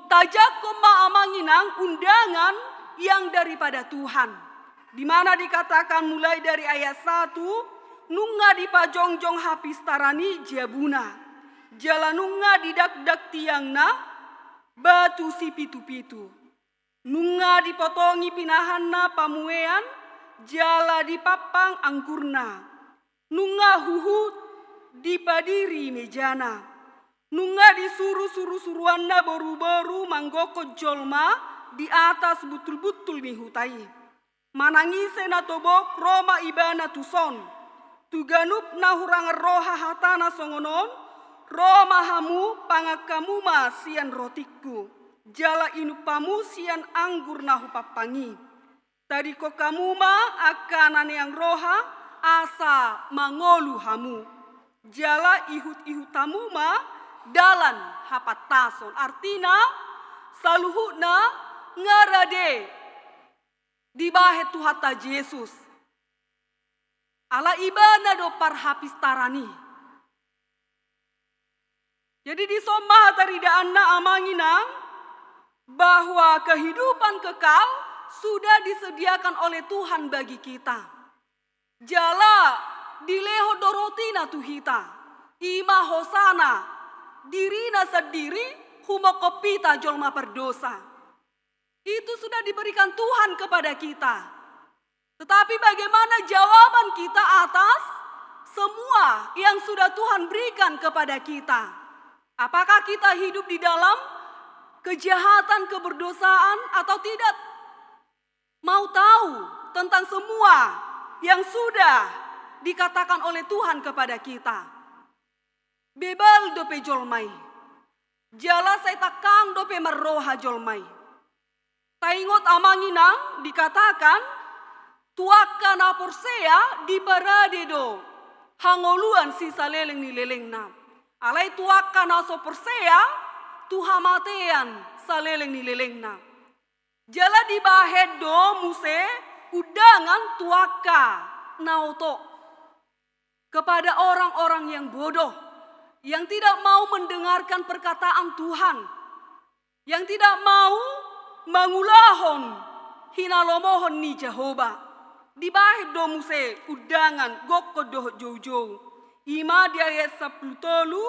tajangkon ma amang inang undangan yang daripada Tuhan. Di mana dikatakan mulai dari ayat satu, nunga dipajongjong hapistaran i jabuna. Jala nunga didakdak tiangna batu sipitu-pitu. Nunga dipotongi pinahanna pamuean, jala dipampang anggurna. Nunga huhut dipadiri mejana. Nunga disuru surusuruanna boruboru manggokhon jolma di atas buntulbuntul ni huta i. Manang ise na tobok ro ma ibana tuson. Tu ganup na hurangan roha hatana songon on, ro ma hamu, pangan hamu ma sian rotingku, jala inum hamu sian anggur na hupampang i. Tadingkon hamu ma angka na neang roha, asa mangolu hamu. Jala ihut-ihut hamu ma dalan hapantason. Artina, saluhutna nga rade dibahen Tuhanta Jesus. Ala ibana do parhapistaran i. Jadi dison ma hataridaanna amang inang, bahwa kehidupan kekal sudah disediakan oleh Tuhan bagi kita. Jala dilehon do rotina tu hita. I ma hosana, dirina sandiri humongkop hita jolma pardosa. Itu sudah diberikan Tuhan kepada kita. Tetapi bagaimana jawaban kita atas semua yang sudah Tuhan berikan kepada kita? Apakah kita hidup di dalam kejahatan, keberdosaan, atau tidak mau tahu tentang semua yang sudah dikatakan oleh Tuhan kepada kita? Bebal dope jolma i. Jala sai tangkang dope marroha jolma i. Taingot amang inang, dikatakan, tu angka na porsea diparade do hangoluan sisaleleng ni lelengna. Alai tu angka na so porsea, tu hamatean saleleng ni lelengna. Jala dibahen do muse undangan tu angka na oto. Kepada orang-orang yang bodoh, yang tidak mau mendengarkan perkataan Tuhan, yang tidak mau mangulahon hinalomohon ni Jahowa. Dibahen do muse undangan gokhon dohot joujou. I ma di ayat sampulu tolu,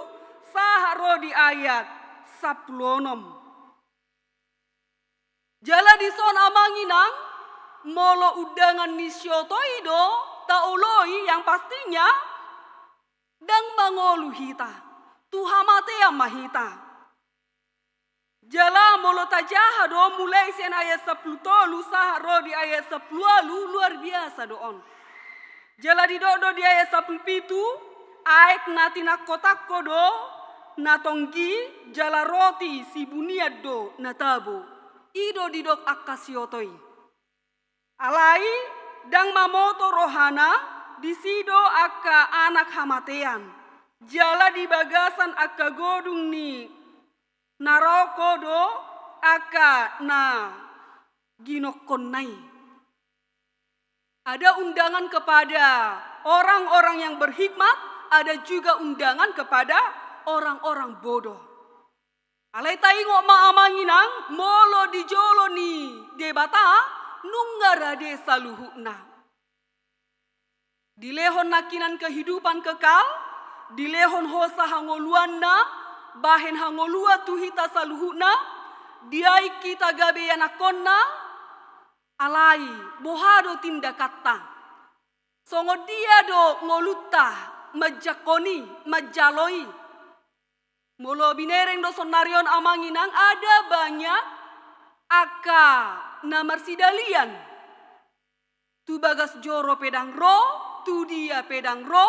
sahat ro di ayat sampulu onom. Jala dison amang inang, molo undangan ni si oto i do taoloi, yang pastinya ndang mangolu hita, tu hamatean ma hita. Jala molo tajaha do mulai sian ayat sampulu tolu sahat ro di ayat sampulu ualu, luar biasa do on. Jala didok do di ayat sampulu pitu, aek na tinangkotangko do na tonggi, jala roti sibunian do na tabo. I do didok angka sioto i. Alai ndang mamoto rohana, disi do angka anak hamatean, jala di bagasan angka godung ni na roko do angka na ginongkonna i. Ada undangan kepada orang-orang yang berhikmat, ada juga undangan kepada orang-orang bodoh. Alai taingot ma amang inang, molo di jolo ni Debata, nunga rade saluhutna. Dilehon nangkinan kehidupan kekal, dilehon hosa hangoluanna, bahen hangoluan tu hita saluhutna, diain hita gabe ianakkonna, alai boha do tindakanta? Songon dia do ngolunta manjangkon i, manjalo i? Molo binereng do sonnari on amang inang, ada banyak angka na marsidalian. Tu bagas joro pe ndang ro, tu dia pe ndang ro,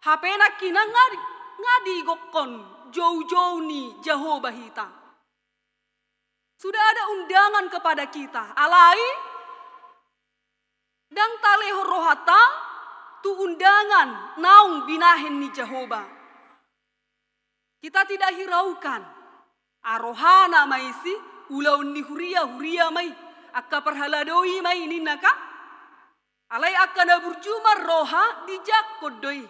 hape nangkinan nga di, nga digokkon joujou ni Jahowa hita. Sudah ada undangan kepada kita, alai ndang talehon rohanta tu undangan naung binahen ni Jahowa. Kita tidak hiraukan. Ah, rohana ma isi, ulaon ni huria, huria ma i, angka parhalado i ma i ninna kan? Alai angka na burju marroha dijangkon do i.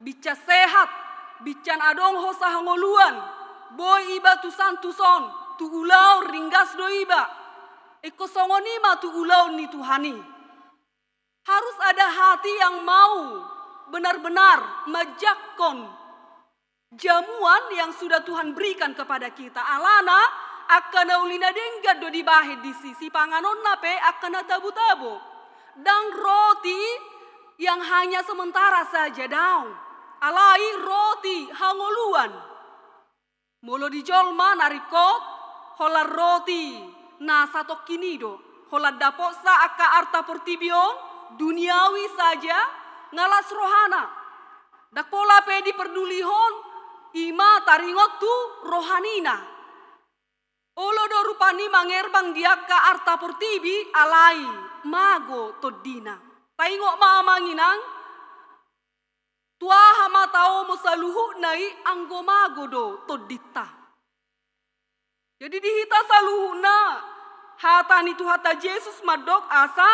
Binsan sehat, binsan adong hosa hangoluan, boi iba tusan tuson, tu ulaon ringgas do iba. Ingkon songon i ma tu ulaon ni Tuhan i. Harus ada hati yang mau benar-benar manjangkon jamuan yang sudah Tuhan berikan kepada kita. Alana angka na uli na denggan do dibahen disi, sipanganonna pe angka na tabo-tabo. Ndang roti yang hanya sementara saja, daong. Alai roti hangoluan. Molo di jolma na ringkot, holan roti na satongkin i do, holan dapotsa angka arta portibi on, duniawi saja, nga las rohana. Ndang pola pe diperdulihon, i ma taringot tu rohanina. Olo do rupani mangerbang di angka arta portibi, alai mago tondina. Taingot ma amang inang, tu aha ma taomo saluhutna i anggo mago do tondinta. Jadi di hita saluhutna, hata ni Tuhanta Jesus mandok asa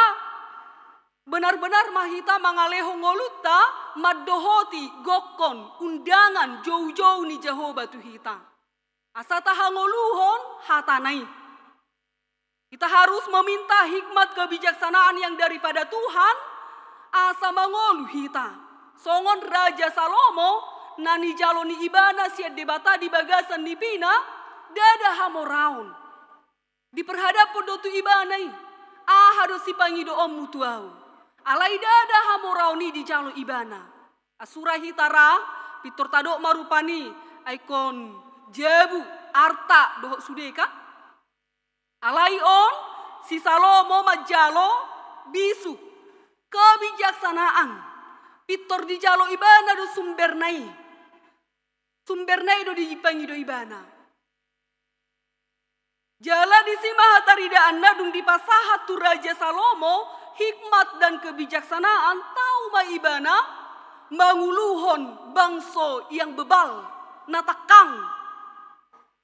benar-benar ma hita mangalehon ngolunta mandohoti gokkon undangan joujou ni Jahowa tu hita. Asa tahangoluhon hatana i. Kita harus meminta hikmat kebijaksanaan yang daripada Tuhan, asa mangolu hita. Songon Raja Salomo, na nijalo ni ibana sian Debata di bagasan nipina, ndada hamoraon. Diperhadaphon do tu ibana i, aha do sipangidoonmu tu ahu. Alai ndada hamoraon i dijalo ibana. Asura hita ra, pintor tadok ma rupani, ai ingkon jabu, arta, dohot sude kan? Alai on, si Salomo manjalo bisuk, kebijaksanaan. Pintor dijalo ibana do sumberna i. Sumberna i do dipangido ibana. Jala disi ma hataridaanna dung dipasahat tu Raja Salomo hikmat dan kebijaksanaan, tau ma ibana manguluhon bangso yang bebal, na tangkang.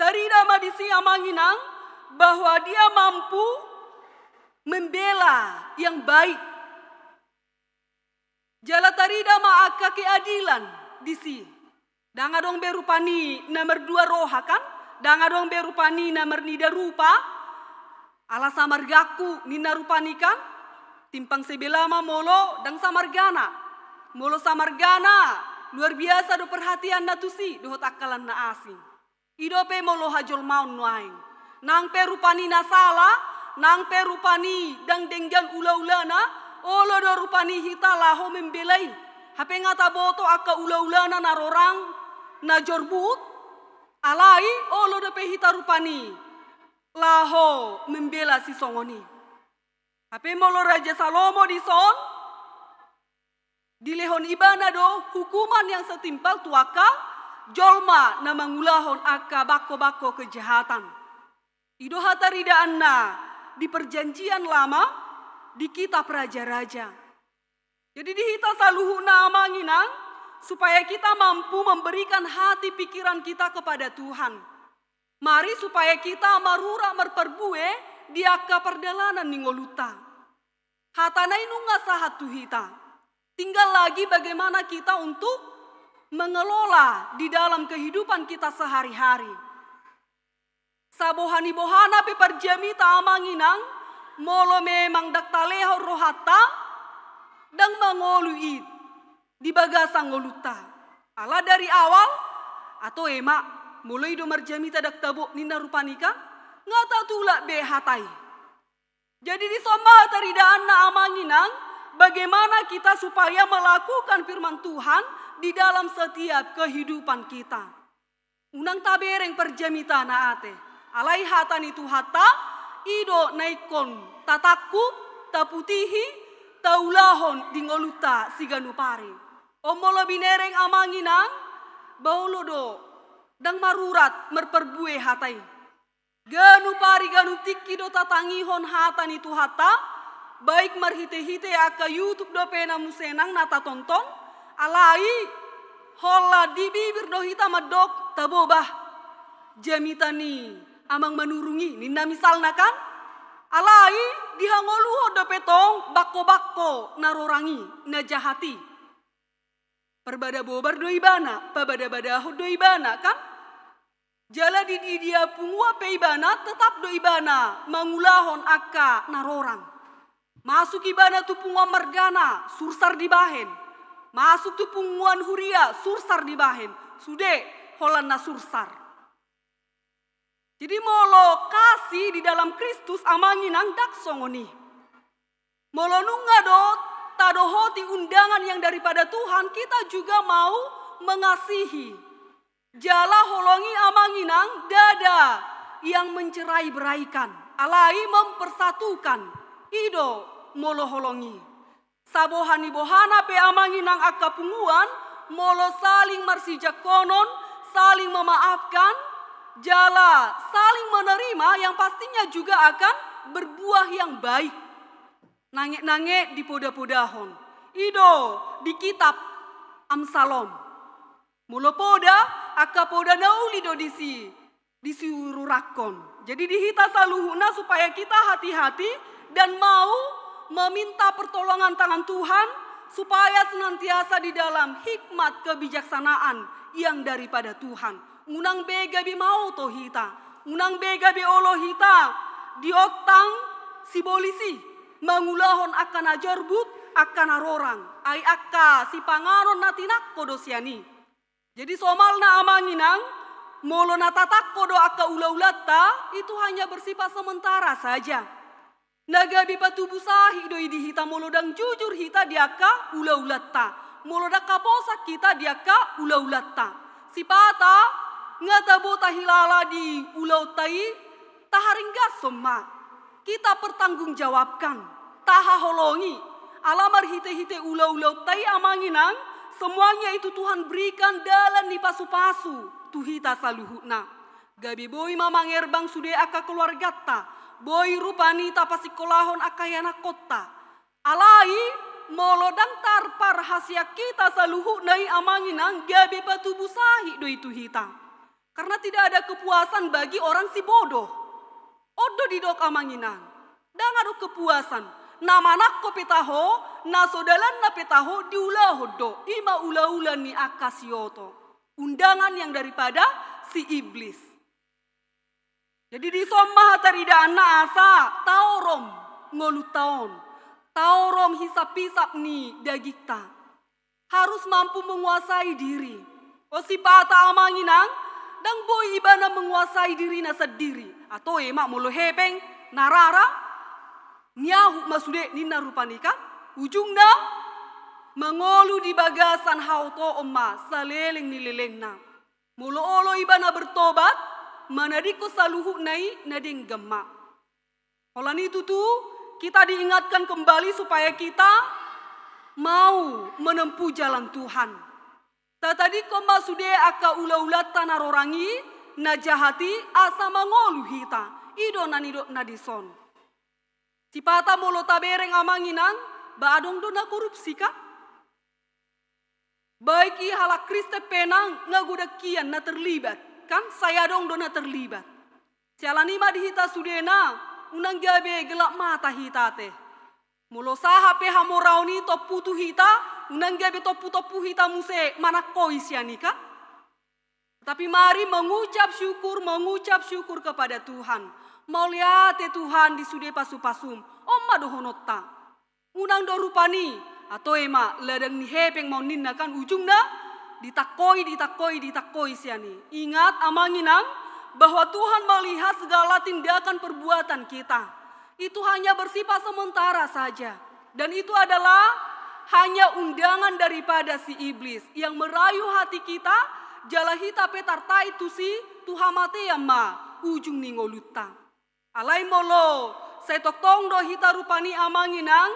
Tarida ma disi amang inang bahwa dia mampu membela yang baik. Jala tarida ma angka keadilan disi. Ndang adong be rupani na mardua roha kan? Ndang adong be rupani na marnida rupa. Ala samargangku ninna rupani kan? Timpang sebelah ma molo ndang samargana. Molo samargana, luar biasa do perhatianna tusi dohot angka na asing. I dope molo hajolmaon nuaeng. Nang pe rupani na sala, nang pe rupani ndang denggan ulaulana, olo do rupani hita laho membela i. Hape nga taboto angka ulaulana na rorang, na jorbut, Alai olo dope hita rupani laho membela sisongon i. Hape molo Raja Salomo dison, dilehon ibana do hukuman yang setimpal tu angka jolma na mangulahon angka bangko-bangko kejahatan. I do hataridaanna di Perjanjian Lama, di kitab Raja-raja. Jadi di hita saluhutna amang inang, supaya kita mampu memberikan hati pikiran kita kepada Tuhan. Mari supaya kita marurat marparbue di angka pardalanan ni ngolunta. Hatana i nunga sahat tu hita. Tinggal lagi bagaimana kita untuk mengelola di dalam kehidupan kita sehari-hari. Saboha ni bohana pe parjamita amang inang, molo memang ndang talehon rohanta, ndang mangolu i di bagasan ngolunta. Ala dari awal, atau ema, molo i do marjamita ndang tabo ninna rupani kan, nga tatulak be hata i. Jadi dison ma hataridaanna amang inang, bagaimana kita supaya melakukan firman Tuhan di dalam setiap kehidupan kita. Unang tabereng parjamitana ate. Alai hata ni Tuhanta, i do na ingkon tatangkup, taputihi, taulahon di ngolunta siganup ari. On molo binereng amang inang, ba olo do, ndang marurat marparbue hata i. Ganup ari ganup tingki do tatangihon hata ni Tuhanta, baik marhite-hite angka YouTube dope na muse nang na tatonton, alai holan di bibir do hita mandok tabo bah jamita ni amang Manurung i ninna misalna kan, alai dihangoluhon dope tong bangko-bangko na rorang i, na jahat i. Parbada bobar do ibana, pabada-badahon do ibana kan. Jala di, di dia punguan pe ibana, tetap do ibana mangulahon angka na rorang. Masuk ibana tu punguan margana, sursar dibahen. Masuk tu punguan huria, sursar dibahen. Sude holan na sursar. Jadi molo kasih di dalam Kristus amang inang ndang songon i. Molo nunga do tadohoti undangan yang daripada Tuhan, kita juga mau mengasihi. Jala holong i amang inang ndada yang mencerai-beraikan, alai mempersatukan. I do molo holong i. Saboha ni bohana pe amang inang angka punguan, molo saling marsijangkonon, saling memaafkan, jala saling menerima, yang pastinya juga akan berbuah yang baik. Nanget-nanget dipoda-podahon. I do di kitab Amsalom. Molo poda, angka poda na uli do disi, disiururakkon. Jadi di hita saluhutna supaya kita hati-hati dan mau meminta pertolongan tangan Tuhan, supaya senantiasa di dalam hikmat kebijaksanaan yang daripada Tuhan. Unang be gabe maoto hita, unang be gabe olo hita diontang sibolis i, mangulahon angka na jorbut, angka na rorang, ai angka sipanganon na tinangko do sian i. Jadi somalna amang inang, molo na tatangko do angka ulaulanta, itu hanya bersifat sementara saja. Na gabe patubu sahit do i di hita molo ndang jujur hita di angka ulaulanta, molo ndang haposan hita di angka ulaulanta. Sipata nga tabo tahilala di ulaonta i, taharinggashon ma. Kita pertanggungjawabkan, tahaholongi. Ala marhite-hite ulaulaonta i amang inang, semuanya itu Tuhan berikan dalan ni pasupasu tu hita saluhutna. Gabe boi ma mangerbang sude angka keluarganta, boi rupani tapasikolahon angka ianakkonta. Alai molo ndang tarparhasiat hita saluhutna i amang inang, gabe patubu sahit do i tu hita. Karena tidak ada kepuasan bagi orang si bodoh. On do didok amang inang, ndang adong kepuasan. Na manangko pe taho, na so dalanna pe taho, diulahon do. I ma ulaula ni angka sioto. Undangan yang daripada si iblis. Jadi dison ma hataridaanna asa taorom ngolunta on, taorom hisap-hisap ni dagingta. Harus mampu menguasai diri. O sipata amang inang, ndang boi ibana menguasai dirina sandiri. Atau ema molo hepeng, na rara, niahut ma sude ninna rupani kan. Ujungna, mangolu di bagasan haotoon ma saleleng ni lelengna. Molo olo ibana bertobat, manadingkon saluhutna i na denggan ma. Holan i tutu, kita diingatkan kembali supaya kita mau menempuh jalan Tuhan. Tatadingkon ma sude angka ulaulanta na rorang i, na jahat i, asa mangolu hita. I do na nidokna dison. Sipata molo tabereng amang inang, ba adong do na korupsi kan? Baik i halak Kristen pe nang, nga godang hian na terlibat kan? Sai adong do na terlibat. Siala ni i ma di hita sudena, unang gabe gelap mata hita ate. Molo sahat pe hamoraon i tompu tu hita, unang gabe tompu-tompu hita muse manangkoi sian i kan? Tapi mari mengucap syukur, mengucap syukur kepada Tuhan. Mauliate Tuhan di sude pasu-pasum. On ma dohononta. Unang do rupani, atau ema ladang ni hepeng ma on ninna kan ujungna, ditangkoi, ditangkoi, ditangkoi sian i. Ingat amang inang, bahwa Tuhan melihat segala tindakan perbuatan kita. Itu hanya bersifat sementara saja. Dan itu adalah hanya undangan daripada si iblis yang merayu hati kita, jala hita pe tartait tusi, tu hamatean ma ujung ni ngolunta. Alai molo sai tongtong do hita rupani amang inang,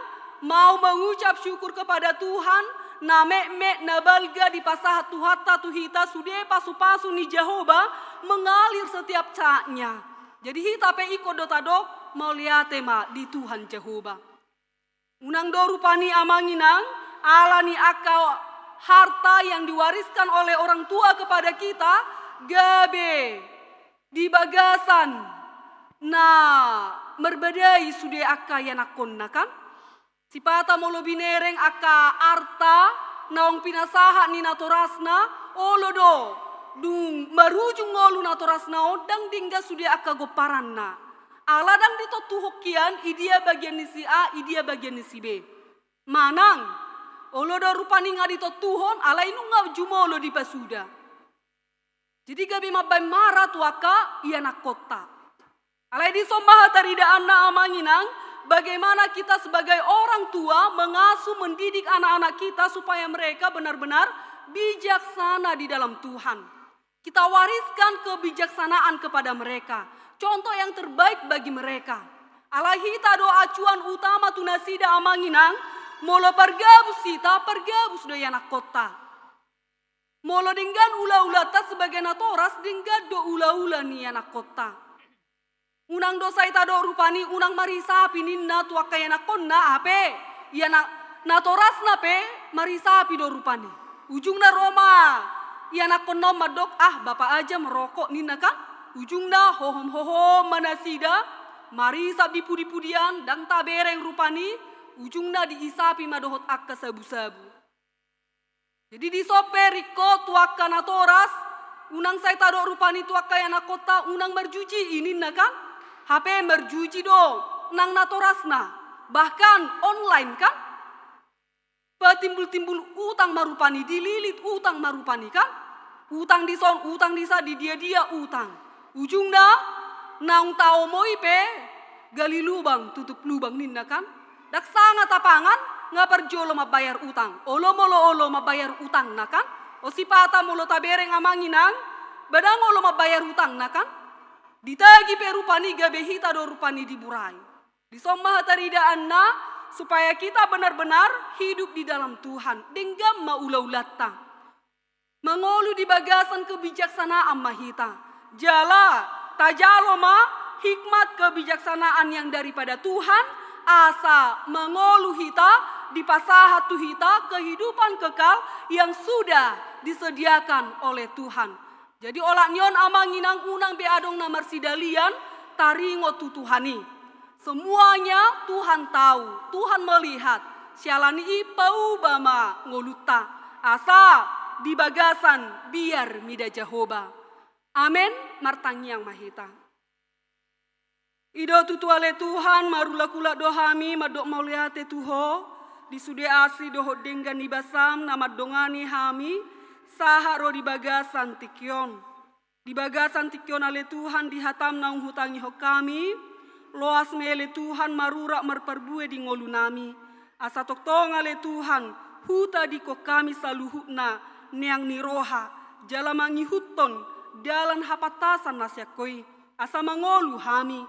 mau mengucap syukur kepada Tuhan, na metmet na balga dipasahat Tuhanta tu hita sude pasu-pasu ni Jahowa mengalir setiap saatnya. Jadi hita pe ingkon do tadok, mauliate ma di Tuhan Jahowa. Unang do rupani amang inang, ala ni angka harta yang diwariskan oleh orang tua kepada kita, gabe di bagasan na marbadai sude angka ianakkonna kan? Sipata molo binereng angka arta naung pinasahat ni natorasna, olo do, dung marujung ngolu natorasna on ndang denggan sude angka gomparanna. Ala ndang ditontuhon hian, i dia bagian ni si A, i dia bagian ni si B. Manang, olo do rupani nga ditontuhon, alai nunga jumolo dipasuda. Jadi gabe mambaen mara tu angka ianakkonta. Alai dison ma hataridaanna amang inang, bagaimana kita sebagai orang tua mengasuh, mendidik anak-anak kita supaya mereka benar-benar bijaksana di dalam Tuhan. Kita wariskan kebijaksanaan kepada mereka. Contoh yang terbaik bagi mereka. Alai hita do acuan utama tu nasida amang inang, molo pargabus hita, pargabus do ianakkonta. Molo denggan ula-ulanta sebagai natoras, denggan do ula-ula ni ianakkonta. Unang do sai tadok rupani unang marisapi ninna tu angka ianakkonna, hape ia na, natorasna pe marisapi do rupani. Ujungna ro ma ianakkonna on mandok, ah bapa aja merokok ninna kan. Ujungna hohom-hohom ma nasida, marisap di pudi-pudian, ndang tabereng rupani, ujungna diisapi ma dohot angka sabu-sabu. Jadi dison pe ringkot tu angka natoras, unang sai tadok rupani tu angka ianakkonta, unang marjuji i ninna kan? Hape marjuji do nang natorasna, bahkan online kan? Patimbul-timbul utang ma rupani, dililit utang ma rupani kan? Utang dison, utang disa, di dia-dia utang. Ujungna naung taomo i pe gali lubang tutup lubang ninna kan? Ndang sanga tapangan, nga parjolo mambayar utang. Olo molo olo mambayar utangna kan? O sipata molo tabereng amang inang, ba ndang olo mambayar utangna kan? Ditagi pe rupani gabe hita do rupani diburai. Dison ma hataridaanna, supaya kita benar-benar hidup di dalam Tuhan. Denggan ma ula-ulanta. Mangolu di bagasan kebijaksanaan ma hita. Jala, tajalo ma hikmat kebijaksanaan yang daripada Tuhan, asa mangolu hita, dipasahat tu hita kehidupan kekal yang sudah disediakan oleh Tuhan. Jadi olat ni on amang inang, unang be adong na marsidalian, taringot tu Tuhan i. Semuanya Tuhan tahu, Tuhan melihat. Siala ni i pauba ma ngolunta, asa di bagasan biar mida Jahowa. Amen. Martangiang ma hita. I do tutu ale Tuhan, marulak-ulak do hami mandok mauliate tu Ho, di sude asi dohot denggan ni basaM na mandongani hami, sahat ro di bagasan tingki on. Di bagasan tingki on ale Tuhan, di hataM naung hutangihon hami, loas ma i ale Tuhan marurat marparbue di ngolunami. Asa tongtong ale Tuhan, hutadingkon hami saluhutna neang ni roha, jala mangihuthon dalan hapantasan na sian Ho i, asa mangolu hami.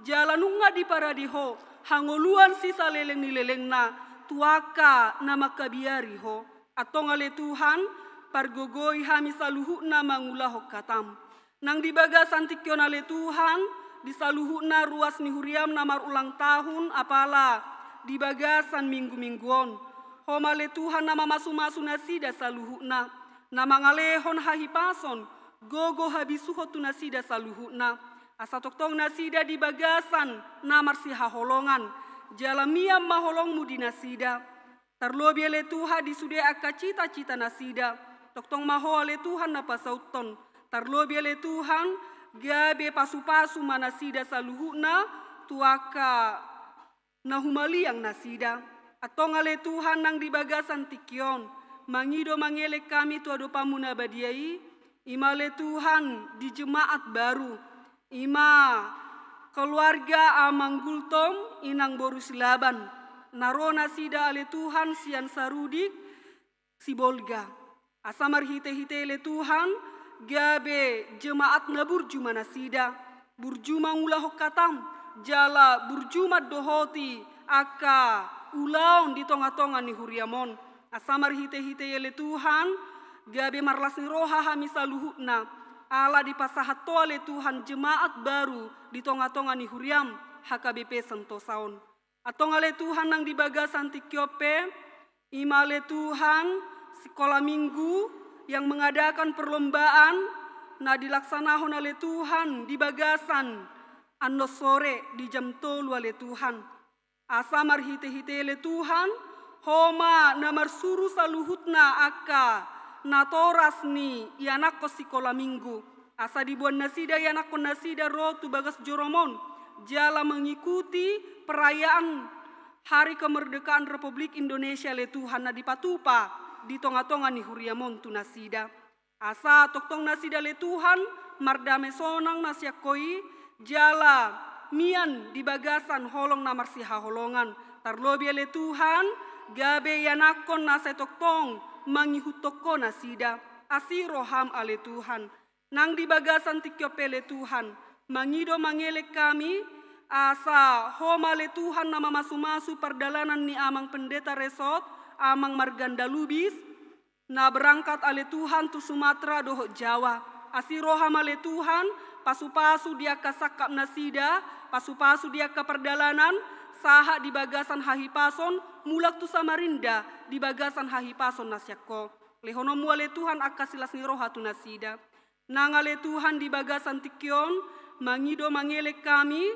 Jala nunga diparade Ho hangoluan sisaleleng ni lelengna tu angka na mangkabiari Ho. Antong ale Tuhan, pargogoi hami saluhutna mangulahon hataM. Nang di bagasan tingki on ale Tuhan, di saluhutna ruas ni huriaM na marulang tahun apala di bagasan minggu-minggu on, Ho ma ale Tuhan na mamasumasu nasida saluhutna, na mangalehon hahipason, gogo habisuhon tu nasida saluhutna. Asa tongtong nasida di bagasan na marsihaholongan, jala mian ma holongMu di nasida. Tarlobi ale Tuhan di sude angka cita-cita nasida, tongtong ma Ho ale Tuhan na pasauthon. Tarlobi ale Tuhan, gabe pasupasu ma nasida saluhutna tu angka na humaliang nasida. Antong ale Tuhan nang di bagasan tingki on, mangido mangelek hami tu adopanMu na badia i, i ma ale Tuhan di jemaat baru, i ma keluarga Amang Gultom, Inang boru Silaban, na ro nasida ale Tuhan sian Sarudik, Sibolga. Asa marhite-hite i ale Tuhan, gabe jemaat na burju ma nasida, burju mangulahon hataM, jala burju mandohoti angka ulaon di tonga-tonga ni huriaM on. Asa marhite-hite i ale Tuhan, gabe marlas ni roha hami saluhutna, ala dipasahat Ho ale Tuhan jemaat baru di tonga-tonga ni huriaM, H K B P Sentosa on. Antong ale Tuhan nang di bagasan tingki on pe, i ma ale Tuhan, sikola minggu yang mengadakan perlombaan na dilaksanahon ale Tuhan di bagasan annon sore di jam tolu ale Tuhan. Asa marhite-hite i ale Tuhan, Ho ma na marsuru saluhutna angka natoras ni ianakhon sikola minggu. Asa diboan nasida ianakhon nasida ro tu bagas joroM on, jala mengikuti perayaan Hari Kemerdekaan Republik Indonesia ale Tuhan na dipatupa di tonga-tonga ni huriaM on tu nasida. Asa tongtong nasida ale Tuhan, mardame sonang na sian Ho i, jala mian di bagasan holong na marsihaholongan. Tarlobi ale Tuhan, gabe ianakhon na sai tongtong mangihuthon Ho nasida. Asi rohaM ale Tuhan. Nang di bagasan tingki on pe ale Tuhan, mangido mangelek hami, asa Ho ma ale Tuhan na mamasu-masu pardalanan ni Amang Pendeta Resort, Amang Marganda Lubis, na berangkat ale Tuhan tu Sumatera dohot Jawa. Asi rohaM ale Tuhan, pasu-pasu di angka sangkap nasida, pasu-pasu di angka pardalanan, sahat di bagasan hahipason, mulak tu Samarinda, di bagasan hahipason na sian Ho. LehononMu ale Tuhan angka silas ni roha tu nasida. Nang ale Tuhan di bagasan tingki on, mangido mangelek hami,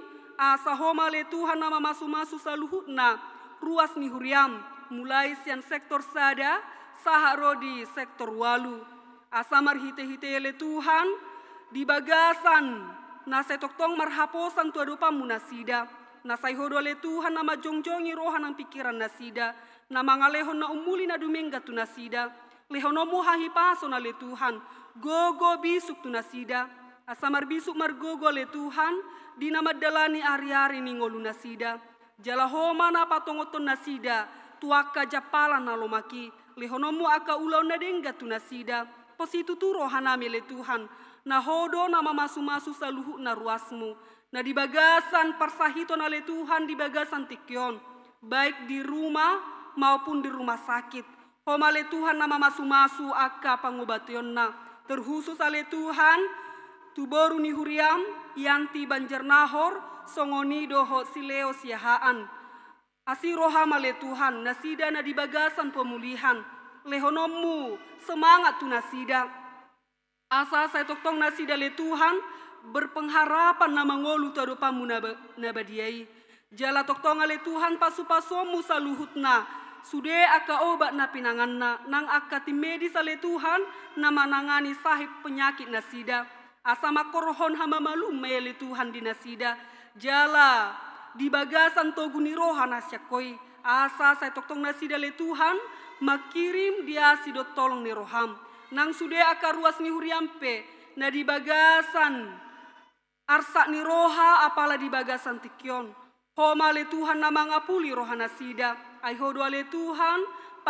asa Ho ma ale Tuhan na mamasu-masu saluhutna ruas ni huriaM, mulai sian sektor sada, sahat ro di sektor ualu. Asa marhite-hite i ale Tuhan, di bagasan na sai tongtong marhaposan tu adopanMu nasida, na sai Ho do ale Tuhan na manjongjongi roha nang pingkiran nasida, na mangalehon na umuli na dumenggan tu nasida. LehononMu hahipason ale Tuhan, gogo bisuk tu nasida, asa marbisuk margogo ale Tuhan, di na mandalani ari-ari ni ngolu nasida. Jala Ho ma na patongothon nasida tu angka jampalan na lomak i, lehononMu angka ulaon na denggan tu nasida. Pos situtu rohanami ale Tuhan, na Ho do na mamasu-masu saluhutna ruasMu, na di bagasan parsahiton ale Tuhan di bagasan tingki on, baik di rumah maupun di rumah sakit. Ho ma ale Tuhan na mamasu-masu angka pangobationna, terkhusus ale Tuhan tu boru ni huriaM, Yanti Banjarnahor, songon i dohot si Leo Siahaan. Asi rohaM ale Tuhan, nasida na di bagasan pemulihan, lehononMu semangat tu nasida. Asa sai tongtong nasida ale Tuhan, berpengharapan na mangolu tu adopanMu na ba-, na badia i. Jala tongtong ale Tuhan pasu-pasuonMu saluhutna, sude angka obat na pinanganna, nang angka tim medis ale Tuhan, na manangani sahit penyakit nasida. Asa mangkorhon hamamalum ma i ale Tuhan di nasida, jala di bagasan togu ni roha na sian Ho i. Asa sai tongtong nasida ale Tuhan, mangkirim dia sidok tolong ni rohaM. Nang sude angka ruas ni huriaM pe, na di bagasan arsak ni roha apala di bagasan tingki on. Ho ma ale Tuhan na mangapuli roha nasida. Ai Ho do ale Tuhan,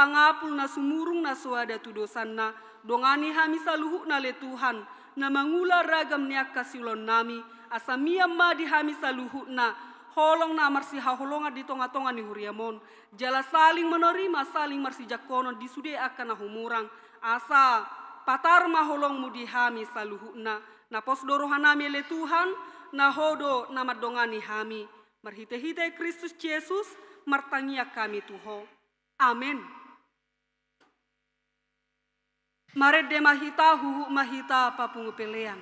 pangapul na sumurung na so ada tu dosanna, dongani hami saluhutna ale Tuhan, na mangula ragam ni angka siulaonnami, asa mian ma di hami saluhutna holong na marsihaholongan di tongatonga ni huriam on, jala saling menerima, saling marsijangkonon di sude angka na humurang, asa patar ma holongmu di hami saluhutna. Na pos do rohanami ale Tuhan, na Ho do na mandongani hami. Marhitehite Kristus Jesus, martangiang hami tu Ho. Amen. Marende ma hita, huhut ma hita papungu pelean.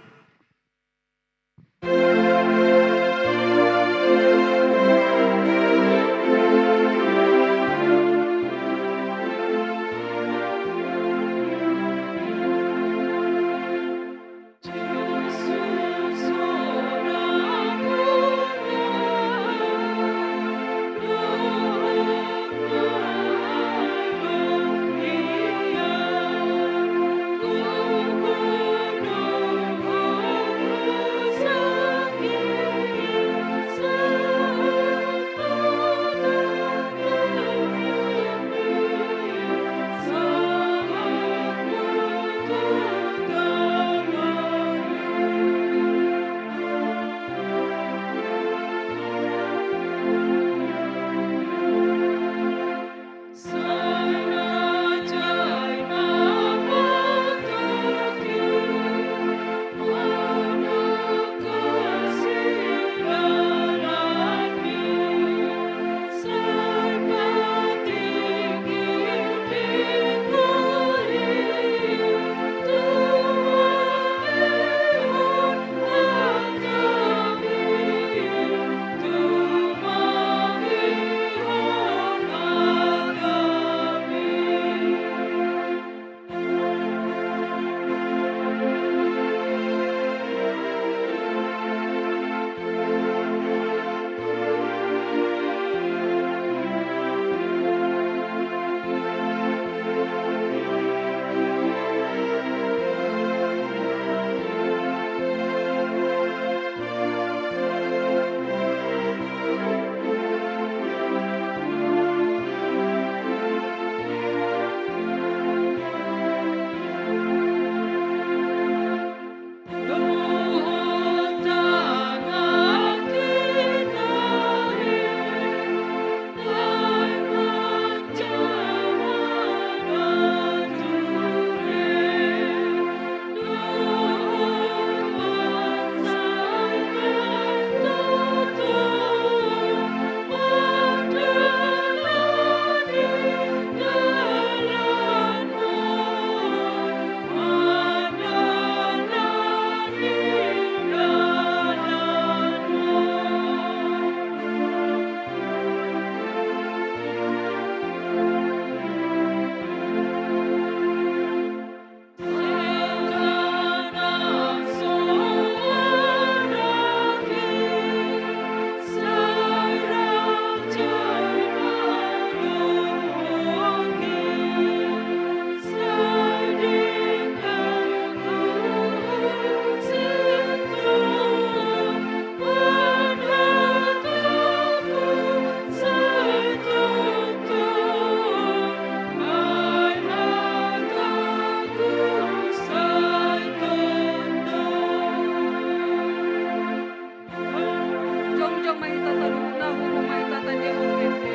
Jongjong ma hita saluhutna, huhut ma hita tandehon ende.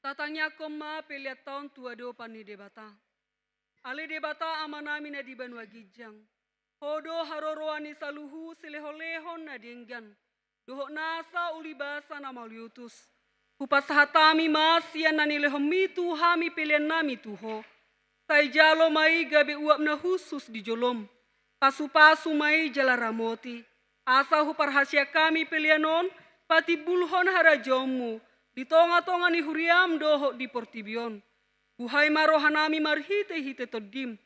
Tatangiangkon ma peleanta on tu adopan ni Debata. Ale Debata Amanami na di banua ginjang, Ho do haroroan ni saluhut silehonlehon na denggan, dohot nasa ulibasa na mauliutus. Hupasahat hami ma sian na nilehonmi tu hami peleannami tu Ho. Sai jalo ma i gabe uap na hushus di jolom. Pasupasu ma i jala ramoti. Asa huparhaseang hami pelean on patimbulhon harajaonmu di tongatonga ni huriam dohot di portibi on. Buhai ma rohanami marhitehite Tondim,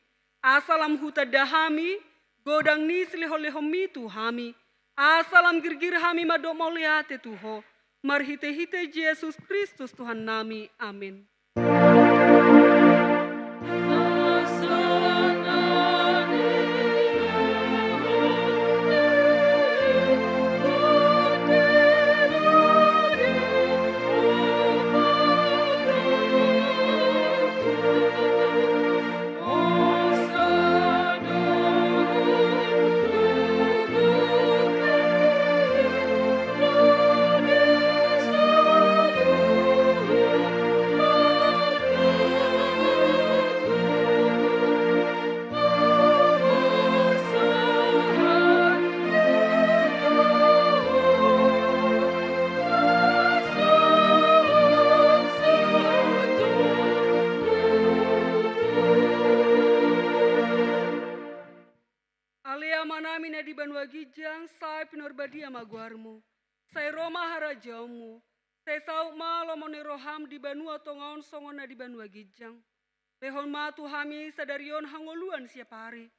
asa lam hutanda hami godang ni silehonlehonmi tu hami, asa lam girgir hami mandok mauliate tu Ho, marhitehite Jesus Kristus Tuhannami. Amen. Ale Amanami na di banua ginjang, sai pinarbadia ma goarmu. Sai ro ma harajaonmu. Sai saut ma lomo ni roham di banua tonga on songon na di banua ginjang. Lehon ma tu hami sadari on hangoluan siapari.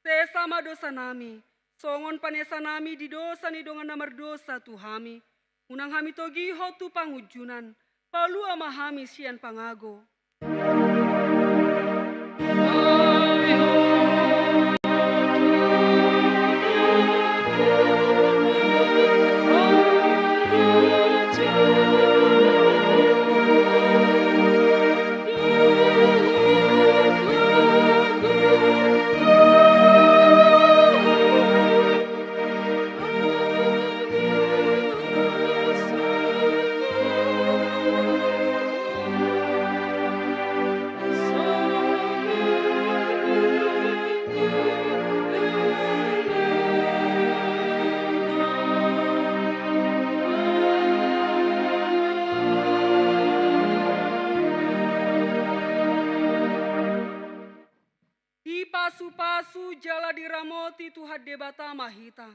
Sesa ma dosanami, songon panesanami di dosa ni dongan na mardosa tu hami. Unang hami togihon tu pangunjunan, palua ma hami sian pangago. Dipasupasu jala diramoti Tuhan Debata ma hita.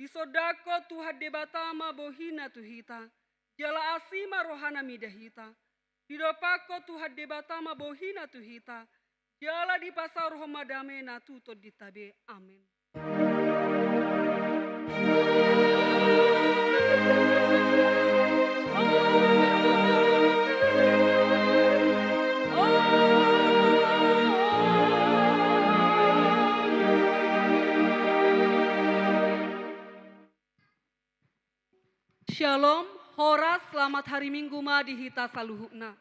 Disondangkon Tuhan Debata ma bohina tu hita, jala asi ma rohana mida hita. Didompakkon Tuhan Debata ma bohina tu hita, jala dipasaorhon ma damena tu tondinta be. Amen. Shalom, horas, selamat hari Minggu ma di hita saluhutna.